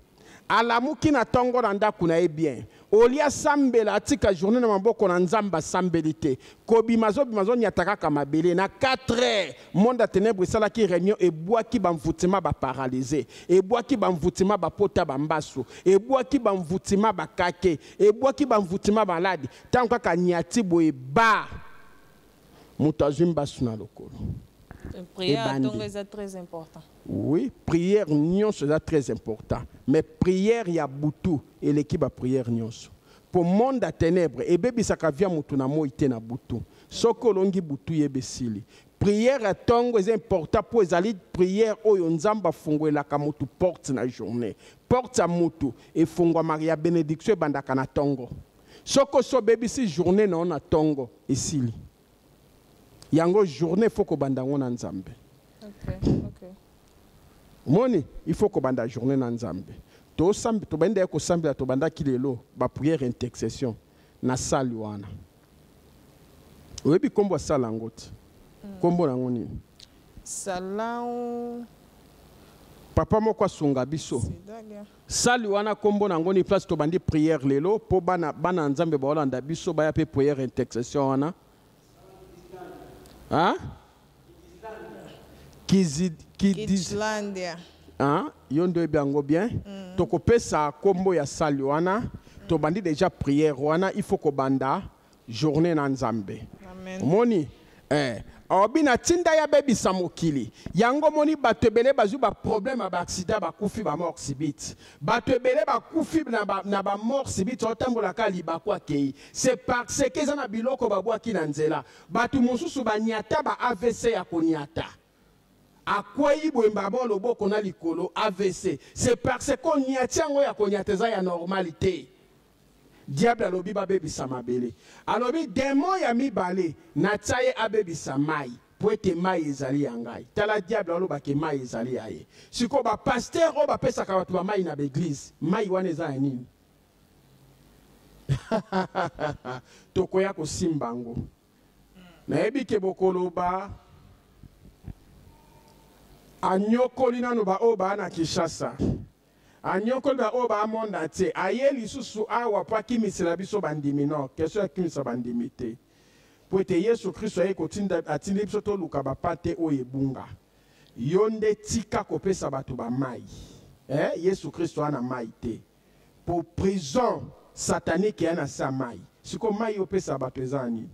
Alamuki na tongo na ndako na ye bien. Olia asambela, atika journée na maboko na Nzambe, asambeli te. Kobima azobima, azonyata kaka mabele. Na 4 heures, monde ya ténèbres esalaki réunion, ebwaki ba mvutima ba paralyser, ebwaki ba mvutima ba pota ba mbasu, ebwaki ba mvutima ba kake, ebwaki ba mvutima malade. Tango kaka nyati boye ba moto azwi mbasu na lokolo. Prière Ebandi. tongo eza très important. Oui, prière nyonso eza très important. Mais prière ya butu eleki ba prière nyonso. Po monde ya ténèbres ebebisaka via motu na moi te na butu. Soki olongi butu yebesili. Prière ya tongo eza important po ezali prière oyo Nzambe afungwelaka motu porte na journée. Porte ya motu efungwamaka ya bénédiction ebandaka na tongo. Soki osi obebisi journée na yo na tongo esili. Yango journée faut kobanda yango na Nzambe. Omoni, il faut kobanda journée na Nzambe. Tosambi, tobandi ya kosambela, tobandaki lelo ba prière intercession na salle wana. Oyebi kombo ya salle yango te? Kombo nango nini? Salão. Papa moko asunga biso. Sidalia. Salle wana kombo nango ni place tobandi prière lelo po bana Nzambe baolanda biso baya pe prière intercession wana. Hein? Kizi, kidiz, Kidslandia. Hein? Yo ndo yebi yango bien. Tokopesa kombo ya salle wana, tobandi déjà prière wana, il faut kobanda journée na Nzambe. Amen. Omoni? Obi na tinda ya bebisa mokili. Yango moni bato ebele bazwi ba problème ya ba accident, bakufi ba mort subite. Bato ebele bakufi na ba mort subite, otambolaka libaku akei. C'est parce que eza na biloko babwaki na nzela. Bato mosusu banyata ba AVC ya konyata. Akwei boye mbabo loboko na likolo AVC. C'est parce que onyati yango ya konyata eza ya normalité. Diable alobi babebisa mabele. Alobi démon ya mibale na tia ye abebisa mai po ete mai ezali ya ngai. Tala diable alobaki mai ezali ya ye. Siko ba pasteur oyo bapesaka bato ba mai na ba église, mai wana eza ya nini? Tokoya kosimba yango. Nayebi ke bokoloba anyokoli nanu ba oyo ba na Kinshasa. Anyokoli ba oyo ba monde entier. Aye lisusu awa po akimisela biso bandimi. Non, question ya kimisa bandimi te. Po ete Yesu Kristo aye kotinda, atindi biso toluka ba pate oyo ebunga. Yo nde tika kopesa bato ba mai. Yesu Kristo ana mai te. Po prison satanique ya na sa mai. Siko mai opesa bato eza nini?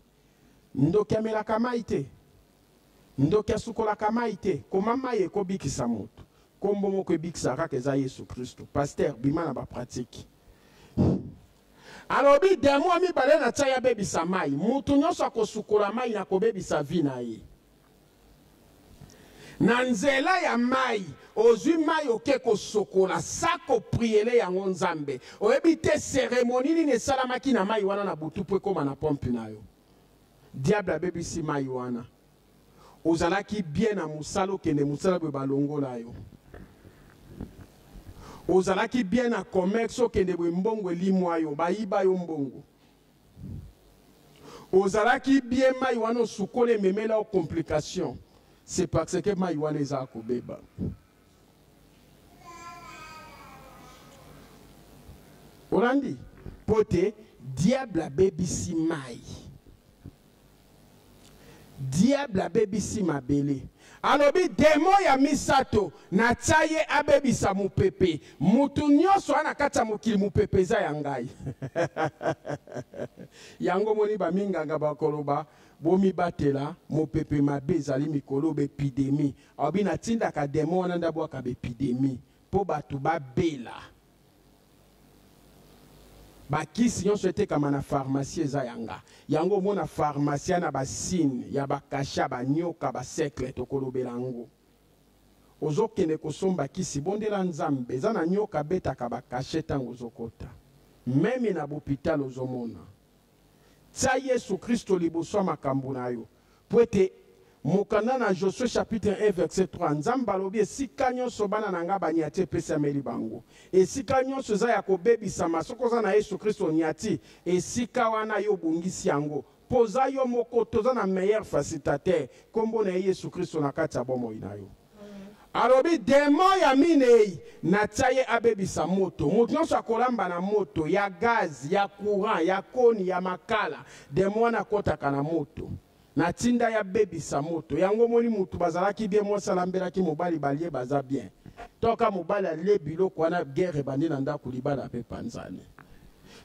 Ndoki amelaka mai te. Ndoki asukolaka mai te. Koma mai ekobikisa moto. Kombo moko ebikisa kaka eza Yesu Kristo. Pasteur, bima na ba pratique. Alobi demo mibale na tia ya bebisa mai. Mutu nyonso akosukola mai na kobebisa vie na ye. Na nzela ya mai, ozwi mai oke kosokola, sa kopriele yango Nzambe. Oyebi te cérémonie nini esalamaki na mai wana na butu po ekoma na pompe na yo. Diable abebisi mai wana. Ozalaki bien na mosala, okende mosala boye balongola yo. Ozalaki bien na commerce, okende boye mbongo elimwa yo, bayiba yo mbongo. Ozalaki bien mai wana osukoli ememela yo complication. C'est parce que mai wana eza kobeba. Olandi? Mpo te diable abebisi mai, diable abebisi mabele. Alobi demo ya misato natia ye abebisa mopepe. Mutu nyonso wana kati ya mokili, mopepe eza ya ngai. Yango moni baminganga bakoloba bomibatela, mopepe mabe ezali mikolo baepidemie. Alobi natindaka demo wana nde abwaka baepidemie mpo bato babela. Bakisi nyonso etekama na pharmacie eza ya nga. Yango omona pharmacie na basigne ya bakasha, banyoka, basekle, tokolobela yango. Ozokende kosomba kisi, bondela Nzambe, eza na nyoka abetaka bakashe ntango ozokota. Meme na bopital ozomona. Tia Yesu Kristo liboso ya makambo na yo. Po ete mokanda na Josue chapitre 1 verset 3, Nzambe alobi esika nyonso bana na nga banyati epesameli bango. Esika nyonso eza ya kobebisama, soki oza na Yesu Kristo onyati, esika wana yo obongisi yango. Po oza yo moko, toza na meilleur facilitateur, kombo na ye Yesu Kristo na kati ya bomoi na yo. Alobi demon ya minei natia ye abebisa moto. Moto nyonso akolamba na moto ya gaz, ya courant, ya koni, ya makala, demon wana akotaka na moto. Natinda ya bebisa moto. Yango omoni mutu bazalaki bien, mwasi alambelaki mobali, balie baza bien. Toka mobali alie biloko wana, guerre ebandi na ndako, libala pe panzani.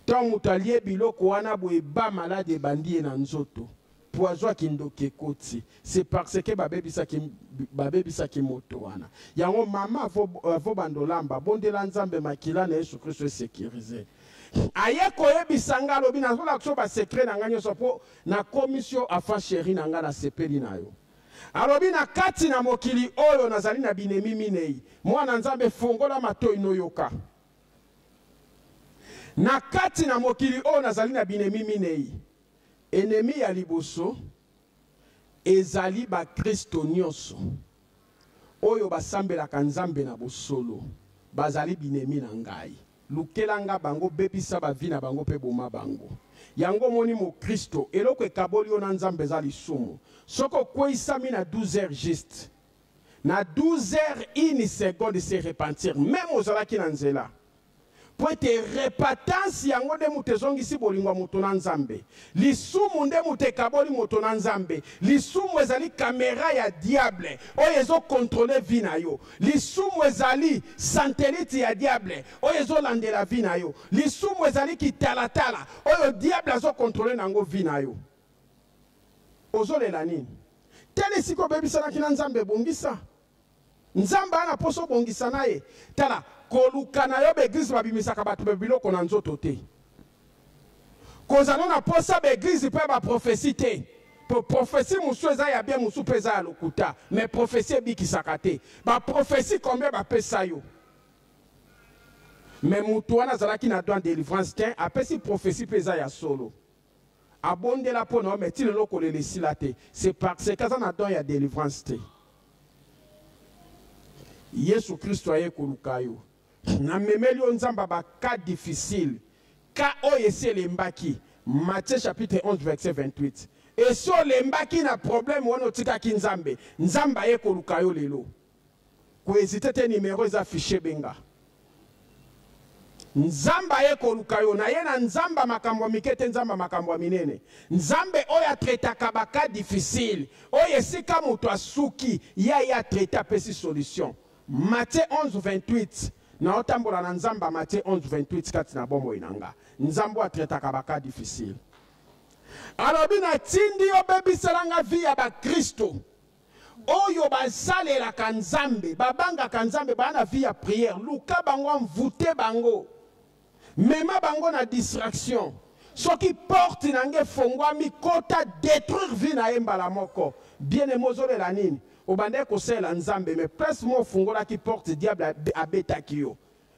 Tango moto alie biloko wana boye, ba malade ebandi ye na nzoto. Poison ya kindoki ekoti. C'est parce que babebisaki babebisaki moto wana. Yango mama avo bandolamba, bondela Nzambe makila na Yesu Kristo esécurise. Aye koyebisa nga, alobi nazolakisa yo basecret na nga nyonso mpo nakomisi yo afa chéri na nga, nasepeli na yo. Alobi na kati na mokili oyo nazali na binemi minei. Mwana Nzambe, fongola matoi noyoka. Na kati na mokili oyo nazali na binemi minei. Ennemi ya liboso ezali bakristo nyonso oyo basambelaka Nzambe na bosolo, bazali binemi na ngai. Lukela nga bango, bebisa ba vie na bango pe boma bango. Yango omoni mokristo, eloko ekaboli yo na Nzambe eza lisumu. Soki okweisami na 12 heures juste, na 12 heures une seconde se repentir, meme ozalaki na nzela. Mpo ete repentance yango nde moto ezongisi bolingo ya moto na Nzambe. Lisumu nde moto ekaboli moto na Nzambe. Lisumu ezali kamera ya diable oyo ezokontrole vie na yo. Lisumu ezali satelite ya diable oyo ezolandela vie na yo. Lisumu ezali kitalatala oyo diable azokontrole na yango vie na yo. Ozolela nini? Tala esika obebisanaki na Nzambe, ebongisa. Nzambe ana poso obongisa na ye. Tala, koluka na yo baeglise babimisaka bato ba biloko na nzoto te. Kozala na posa baeglise mpe baprofesi te. Po prophetie mosusu eza ya bien, mosusu mpe eza ya lokuta. Mais prophetie ebikisaka te. Ba prophetie combien bapesa yo? Mais moto wana azalaki na don délivrance te, apesi prophetie mpe eza ya solo. Abondela mpo na yo, mais ti lelo kolela esila te. C'est parce que aza na don ya délivrance te. Yesu Kristo aye koluka yo. Namemeli yo Nzambe ba cas difficile, cas oyo esi elembaki. Matthieu chapitre 11 verset 28. Esi olembaki na problème wana, otikaki Nzambe. Nzambe aye koluka yo lelo. Kohésite te, numéro eza affiché, benga. Nzambe aye koluka yo. Na ye na Nzambe makambo ya mike te, Nzambe makambo ya minene. Nzambe oyo atraitaka ba cas difficile, oyo esika moto asuki, ye aye atraite, apesi solution. Matthieu 11 28. Naotambola na Nzambe ya Matthieu 11 28 kati na bomoi na nga. Nzambe oyo atraitaka ba cas difficile. Alobi natindi yo bebisela nga vie ya bakristo oyo basalelaka Nzambe, babangaka Nzambe, baa na vie ya prière. Luka bango, envoûte bango, mema bango na distraction. Soki porte na nge efongwami, kota détruire vie na ye mbala moko. Bien aimé, ozolela nini? Obandaki kosalela Nzambe, mais place mo ofungolaki porte, diable abetaki yo.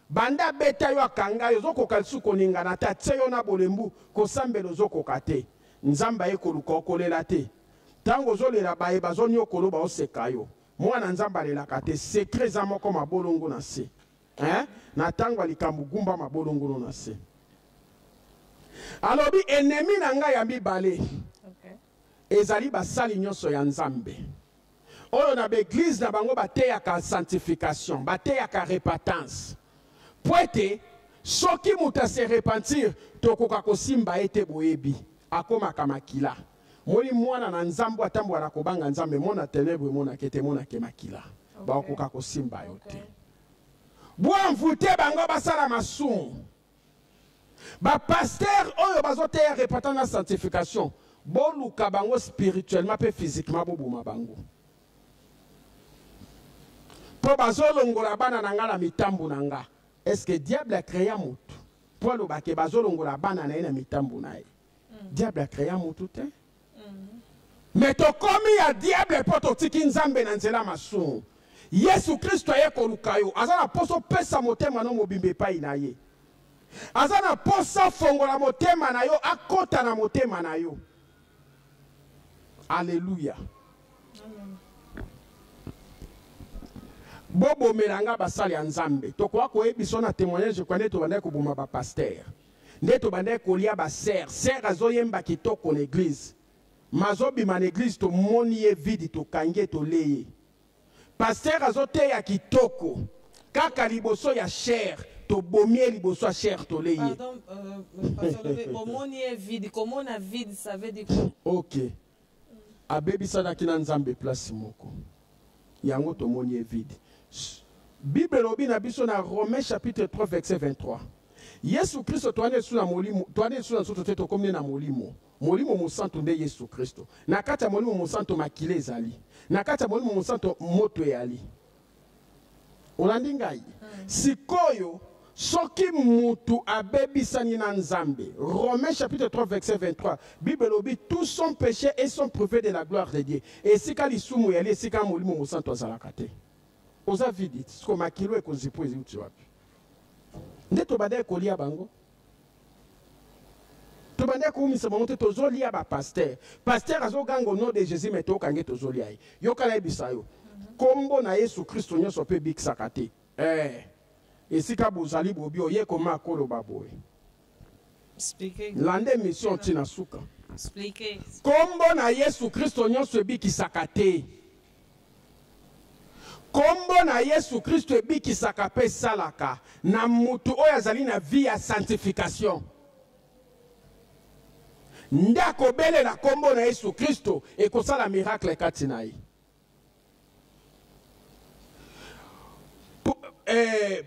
Banda abeta yo, akanga yo, ozokoka lisusu koningana te, atie yo na bolembu, kosambela ozokoka te. Nzambe aye koluka, okolela te. Ntango ozolela, baye bazonyokolo baoseka yo. Mwana Nzambe alelaka te. Secret eza moko, mabolongo na se. Hein? Na ntango ya likambo, gumba mabolongo na se. Alobi ennemi na ngai ya mibale ezali basali nyonso ya Nzambe oyo na baeglise na bango bateyaka sanctification, bateyaka repentance, po ete Soki moto ase repentir, tokoka kosimba ye te. Boyebi, akomaka makila. Moni mwana na Nzambe atambola na kobanga Nzambe, mona ténèbre emonaka ete emonake makila. Bakokoka kosimba yo te. Boenvoûter bango basala masumu. Bapasteur oyo bazoteya repentance na sanctification, boluka bango spirituellement mpe physiquement, boboma bango, mpo bazolongola bana na nga na mitambu na nga. Est ce que diable acréa motu mpo alobake bazolongola bana na ye na mitambu na ye? Diable acréa motu te. Mais tokomi ya diable mpo totiki Nzambe na nzela masumu. Yesu Kristo aye koluka yo. Aza na mposa opesa motema no mobimba epai na ye. Aza na mposa fongola motema na yo, akɔta na motema na yo. Alleluya! Bobomela nga basali ya Nzambe. Tokoka koyebiso na témoignage kwa nde tobandaki koboma bapasteur, nde tobandaki kolia basœur. Sœur azoyemba kitoko na église, mazobima na église, tomoni ye vide, tokangi ye, tole ye. Pasteur azoteya kitoko, kaka liboso ya chaire, tobomi ye liboso ya chaire, tole ye. Pardon, pasteur Lobe, bomoni ye vide. Komona vide, ça veut dire quoi? Ok, abebisanaki na Nzambe place moko, yango tomoni ye vide. Bible elobi na biso na Romains chapitre 3 verset 23, Yesu Kristo, toani esu na molimo, toani esu na nzoto te, tokomi nde na molimo. Molimo Mosantu nde Yesu Kristo. Na kati ya Molimo Mosantu makila ezali, na kati ya Molimo Mosantu moto eyali. Olandi ngai? Sikoyo soki mutu abebisani na Nzambe, Romains chapitre 3 verset 23, Bible elobi: tous sont péchés et sont privés de la gloire de Dieu. Esika lisumu eyali, esika Molimo Mosantu azalaka te, oza vide. Siko makilo ekozipo euti wapi? Nde tobandaki kolia bango, tobandaki koumisa bango te. Tozolia bapasteur. Pasteur azoganga au nom de Jésus, mais tokange, tozolia ye. Yoka, nayebisa yo, nkombo na Yesu Kristo nyonso mpe ebikisaka te. Esika bozali bobi oye koma akoloba boye. Expliquez. Landa émission ntina suka. Expliquez. Nkombo na Yesu Kristo nyonso ebikisaka te. Nkombo na Yesu Kristo ebikisaka mpe esalaka na mutu oyo azali na vie ya sanctification. Nde akobelela nkombo na Yesu Kristo, ekosala miracle kati na ye.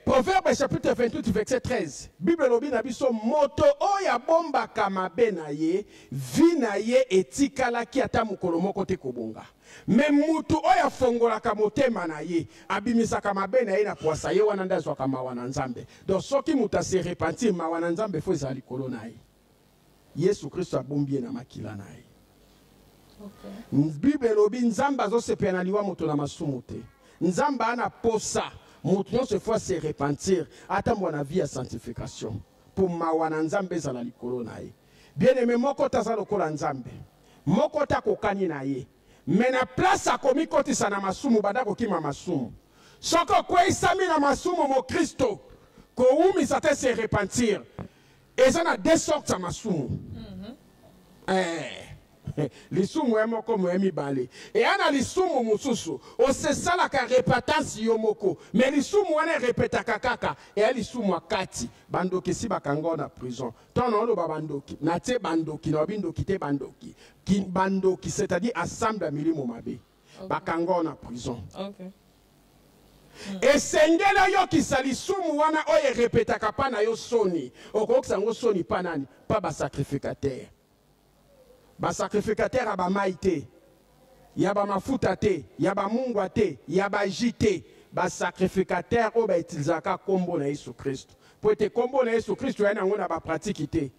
Proverbe chapitre 28 verset 13, Bible elobi na biso: moto oyo abombaka mabe na ye, vie na ye etikalaki ata mokolo moko te kobonga. Mais mutu oyo afongolaka motema na ye, abimisaka mabe na ye na pwasa, ye wana nde azwaka mawa na Nzambe. Donc soki moto ase repentir, mawa na Nzambe faut ezala likolo na ye. Yesu Kristo abombi ye na makila na ye. Bible elobi Nzambe azosepela na liwa moto na masumu te. Nzambe ana posa moto nyonso efo ase repentir, atambola na vie ya sanctification, mpo mawa na Nzambe ezala likolo na ye. Bien aimé, moko te aza lokola Nzambe, moko te akokani na ye. Mais na place akomikotisa na masumu, banda kokima masumu. Soki okweyisami na masumu, mokristo, kowumisa te, se repentir. Eza na deux sortes ya masumu. Lisumu ye moko, moye mibale. Eya na lisumu mosusu osesalaka repentance yo moko, mais lisumu wana erepetaka kaka, eya lisumu ya kati. Bandoki esi bakanga na prison. Ntango naoloba bandoki, natie bandoki na babindoki te, bandoki, bandoki, c'est-à-dire ensemble ya milimo mabe. Bakanga na prison. Esengeli oyokisa lisumu wana oyo erepetaka mpa na yo soni. Okokisa yango soni mpa nani? Mpa basacrificateur. Basacrificateur ya bamai te, ya bamafuta te, ya bamungwa te, ya baji te. Basacrificateur oyo bautilisaka nkombo na Yesu Kristo, mpo ete nkombo na Yesu Kristo ya nango na bapratiki te.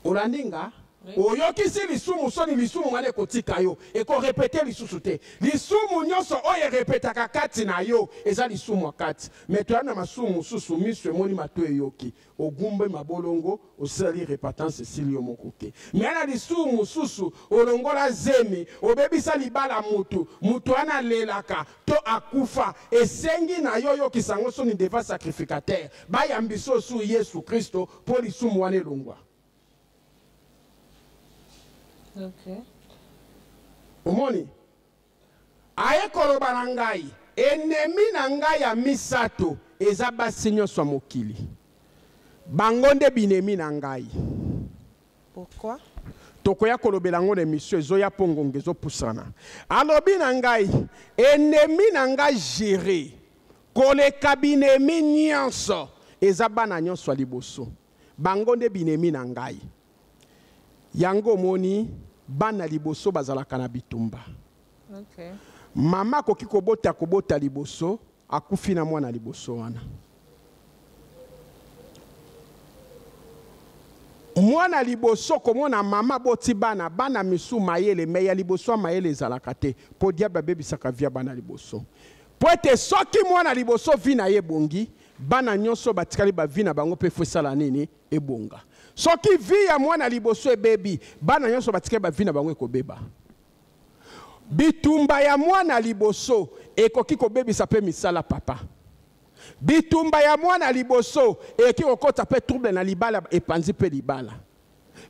Olandi nga? Oyokisi lisumu soni, lisumu wana ekotika yo, ekorepete lisusu te. Lisumu nyonso oyo erepetaka kati na yo eza lisumu ya kati. Mais toya na masumu mosusu, miso emoni, mato eyoki, ogumbe mabolongo, osali repentance, esili yo moko te. Mais na lisumu mosusu, olongola zemi, obebisa libala, mutu mutu wana alelaka to akufa, esengi na yo oyokisa yango soni devant sacrificateur, bayambi so su Yesu Kristo mpo lisumu wana elongwa. Omoni, aye koloba na ngai, ennemi na ngai ya misato. Eza basi nyonso ya mokili. Bango nde binemi na ngai. Pourquoi? Tokoya kolobela yango na emission ezoya mpo ngonga ezopusana. Alobi na ngai, ennemi na ngai jure koleka binemi nyonso eza bana nyonso ya liboso. Bango nde binemi na ngai. Yango omoni bana liboso bazalaka na bitumba. Okay. Mama akoki kobota kobota liboso, akufi na mwana liboso wana. Mwana liboso komona mama aboti bana, bana misu mayele, mais ya liboso ya mayele ezalaka te, po diable abebisaka vie ya bana liboso. Po ete soki mwana liboso vie na ye ebongi, bana nyonso batikali ba vie na bango pe faut esala nini? Ebonga. Soki vie ya mwana liboso ebebi, bana nyonso batikali ba vie na bango ekobeba. Bitumba ya mwana liboso ekoki kobebisa pe misala papa. Bitumba ya mwana liboso ekoki kokota pe trouble na libala, epanzi pe libala.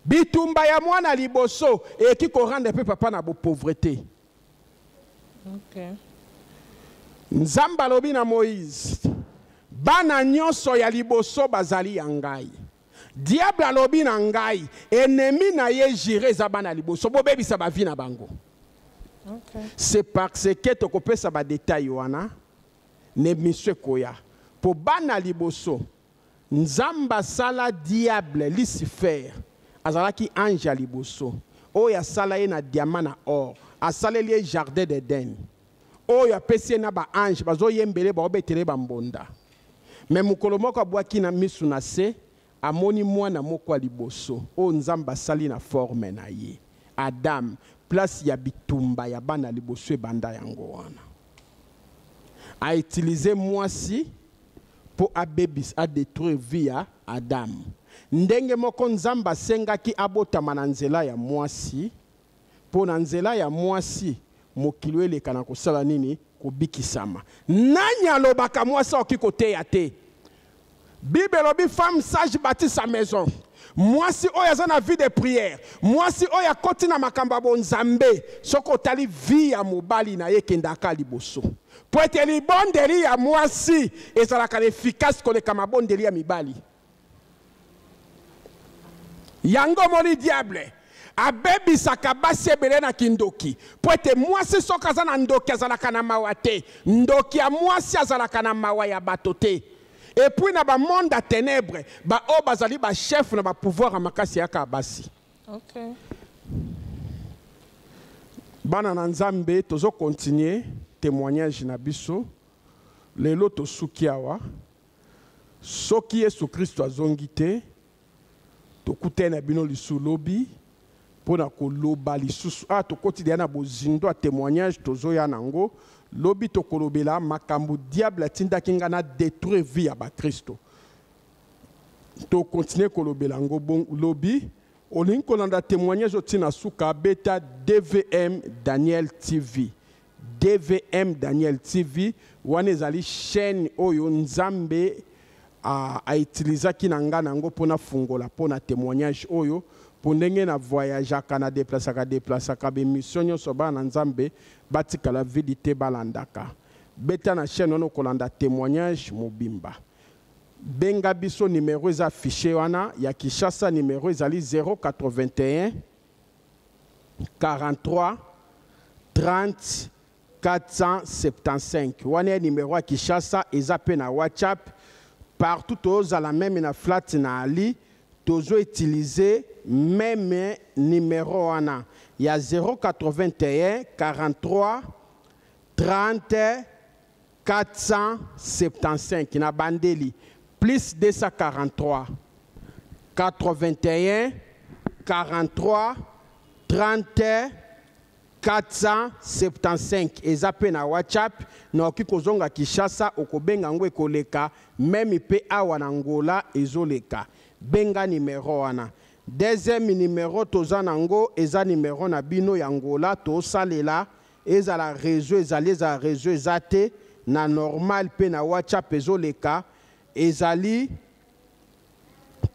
Bitumba ya mwana liboso ekoki ko rendre pe papa na pauvreté. Okay. Nzambe alobi na Moïse, bana nyonso ya liboso bazali ya ngai. Diable alobi na ngai, ennemi na ye jure eza bana liboso, bobebisa ba vie na bango. Okay. C'est parce que tokopesa ba détails wana na émission ekoya. Po bana liboso, Nzambe asala diable Lucifer, azalaki ange ya liboso, oyo asala ye na diamant na or, asaleli ye jardin d'Eden, oyo apesi ye na ba ange bazoyembele, baobetele ba mbonda. Mais mokolo moko abwaki na misu na se, amoni mwana moko ya liboso oyo Nzambe asali na forme na ye, Adam. Place ya bitumba ya bana liboso ebanda yango wana. A utiliser mwasi po abebisa, a detruire vie ya Adam. Ndenge moko Nzambe asengaki abotama na nzela ya mwasi, po na nzela ya mwasi mokili oyo eleka na kosala nini? Kobikisama. Nani alobaka mwasi akoki koteya te? Bible elobi femme sage bâtit sa maison. Mwasi oyo aza na vie de prière, mwasi oyo akoti na makambo ya bonzambe, soki otali vie ya mobali na ye ekendaka liboso. Po ete libondeli ya mwasi ezalaka na efficace koleka mabondeli ya mibali. Yango omoni diable abebisaka basi ebele na kindoki, po ete mwasi soki aza na ndoki azalaka na mawa te. Ndoki ya mwasi azalaka na mawa ya bato te. Et puis na ba monde ya ténèbres, ba oyo bazali ba chef na ba pouvoir ya makasi yaka basi. Okay. Bana na Nzambe, tozo continuer témoignage na biso. Lelo tosuki awa. Soki Yesu Kristo azongi te, tokutani na bino lisusu lobi mpo na koloba lisusu. Ah, tokoti deja na bozindo ya témoignage tozoya nango. Lobi tokolobela makambo diable atindaki nga na détruire vie ya bakristo. Tokontinue kolobela yango bon lobi. Olingi kolanda témoignage otina suka, beta DVM Daniel TV. DVM Daniel TV wana ezali chaîne oyo Nzambe a utilisaki na nga nango pona fungola pona témoignage oyo, po ndenge na voyageaka na déplaçaka déplaçaka ba émission nyonso bana na Nzambe batikala vide te balandaka. Beta na chaîne wana okolanda témoignage mobimba. Benga biso numéro eza affiché wana ya Kinshasa, numéro ezali 081 43 30 475. Wana ya numéro ya Kinshasa eza pe na WhatsApp. Partout tozala même na flat na Ali, tozo utiliser même numéro wana ya 081 43 30 475 na bandeli plus 243 81 43 30 475. Eza pe na WhatsApp, naoki kozonga Kinshasa okobenga yango ekoleka, meme pe awa na Angola ezoleka. Benga numéro wana. Deuxième numéro toza nango eza numéro na bino ya Angola tosalela, ezala réseau ezali, ezala réseau eza te, na normal pe na WhatsApp ezoleka, ezali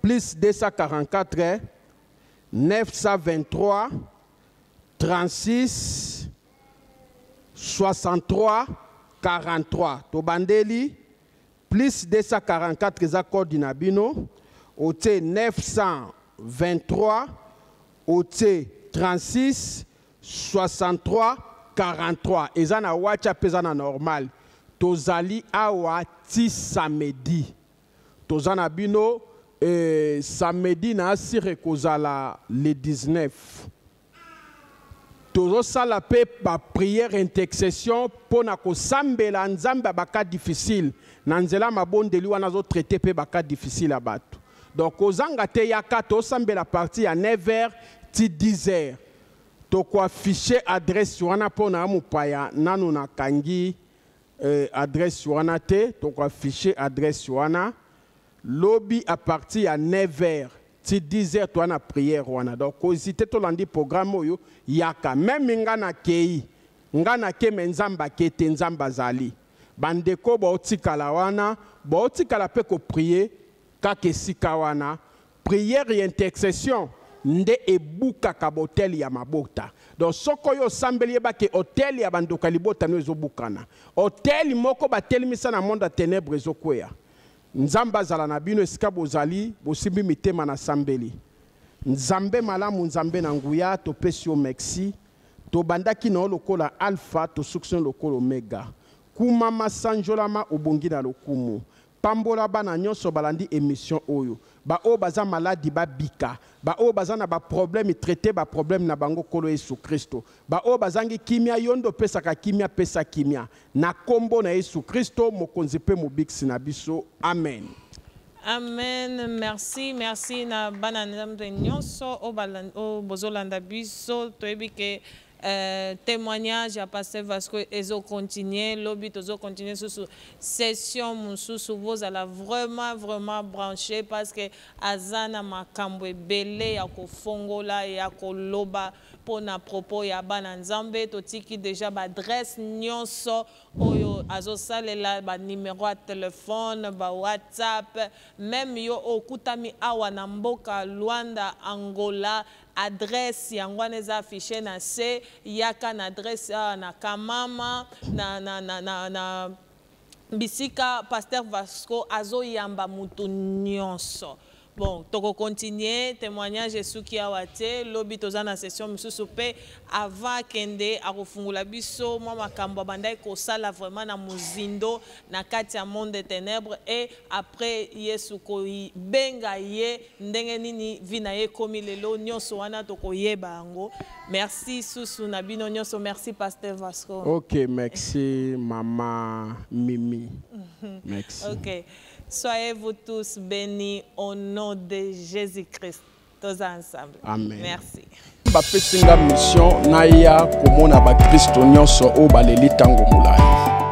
plus 244 923 36 63 43. Tobandeli Plus 244 eza code na bino, otie 923, otie 36 63 43. Eza na WhatsApp, eza na normal. Tozali awa ti samedi. Toza na bino samedi na asire kozala le 19. Tozosala pe ba prière intercession mpo na kosambela Nzambe ya baka difficile. Na nzela mabondeli wana azotraite pe baka difficile ya bato. Donc kozanga te, yaka tosambela partir ya 9h ti 10h. Tokoaffiche adresse wana mpo na mopaya nanu nakangi adresse wana te. Tokoaffiche adresse wana lobi à partir ya 9h ti 10h, toa na prière wana. Donc kozite, tolandi programme oyo, yaka. Même nga nakei, nga nake, me Nzambe ake te, Nzambe azali. Bandeko baotikala wana, baotikala mpe koprier kaka esika wana. Prière ya intercession nde ebukaka bautel ya mabota. Donc soki oyo osambeli, yebaki autel ya bandoka libota no ezobukana, autel moko batelemisa na monde ya ténèbre ezokweya. Nzambe azala na bino esika bozali, bosimbi mitema na sambeli. Nzambe malamu, Nzambe na nguya, topesi yo merci. Tobandaki na yo lokola Alpha, tosukisi yo lokola Omega. Kumama, sanjolama, obongi na lokumu. Pambola bana nyonso balandi émission oyo. Baoyo baza maladi, babika. Baoyo baza na baproblème, traite baproblème na bango, Nkolo Yesu Kristo. Baoyo bazangi kimia, yo nde opesaka kimia, pesa kimia na nkombo na Yesu Kristo, mokonzi mpe mobikisi na biso. Amen. Amen. Merci, merci na bana Nzambe nyonso oyo bozolanda biso. Toyebi ke témoignage ya pasteur Vasco ezocontinue. Lobi tozocontinue susu session mosusu. Bozala vraiment, vraiment branché, parce que aza na makambo ebele ya kofongola, ya koloba mpona propos ya bana Nzambe. Totiki déjà baadresse nyonso oyo azosalela, banimero ya telefone, bawhatsapp. Même yo okutami awa na mboka Luanda, Angola, adresse yango wana eza affiché na se. Yaka na adresse awa na Kamama, na bisika pasteur Vasco azoyamba mutu nyonso. Bon, tokocontinue témoignage esuki awa te. Lobi toza na session mosusu, mpe avant akende, akofungola biso mwa makambo abandaki kosala vraiment na mozindo na kati ya monde de ténèbres, et après Yesu kobenga ye, ndenge nini vie na ye ekomi lelo. Nyonso wana tokoyeba yango. Merci susu na bino nyonso. Merci, pasteur Vasco. Ok, merci, mama Mimi, merci. Ok, soyez vous tous bénis au nom de Jésus-Christ. Tous ensemble. Amen. Merci. Bapesi nga mission naya komona bakristo nyonso oyo baleli ntango molai.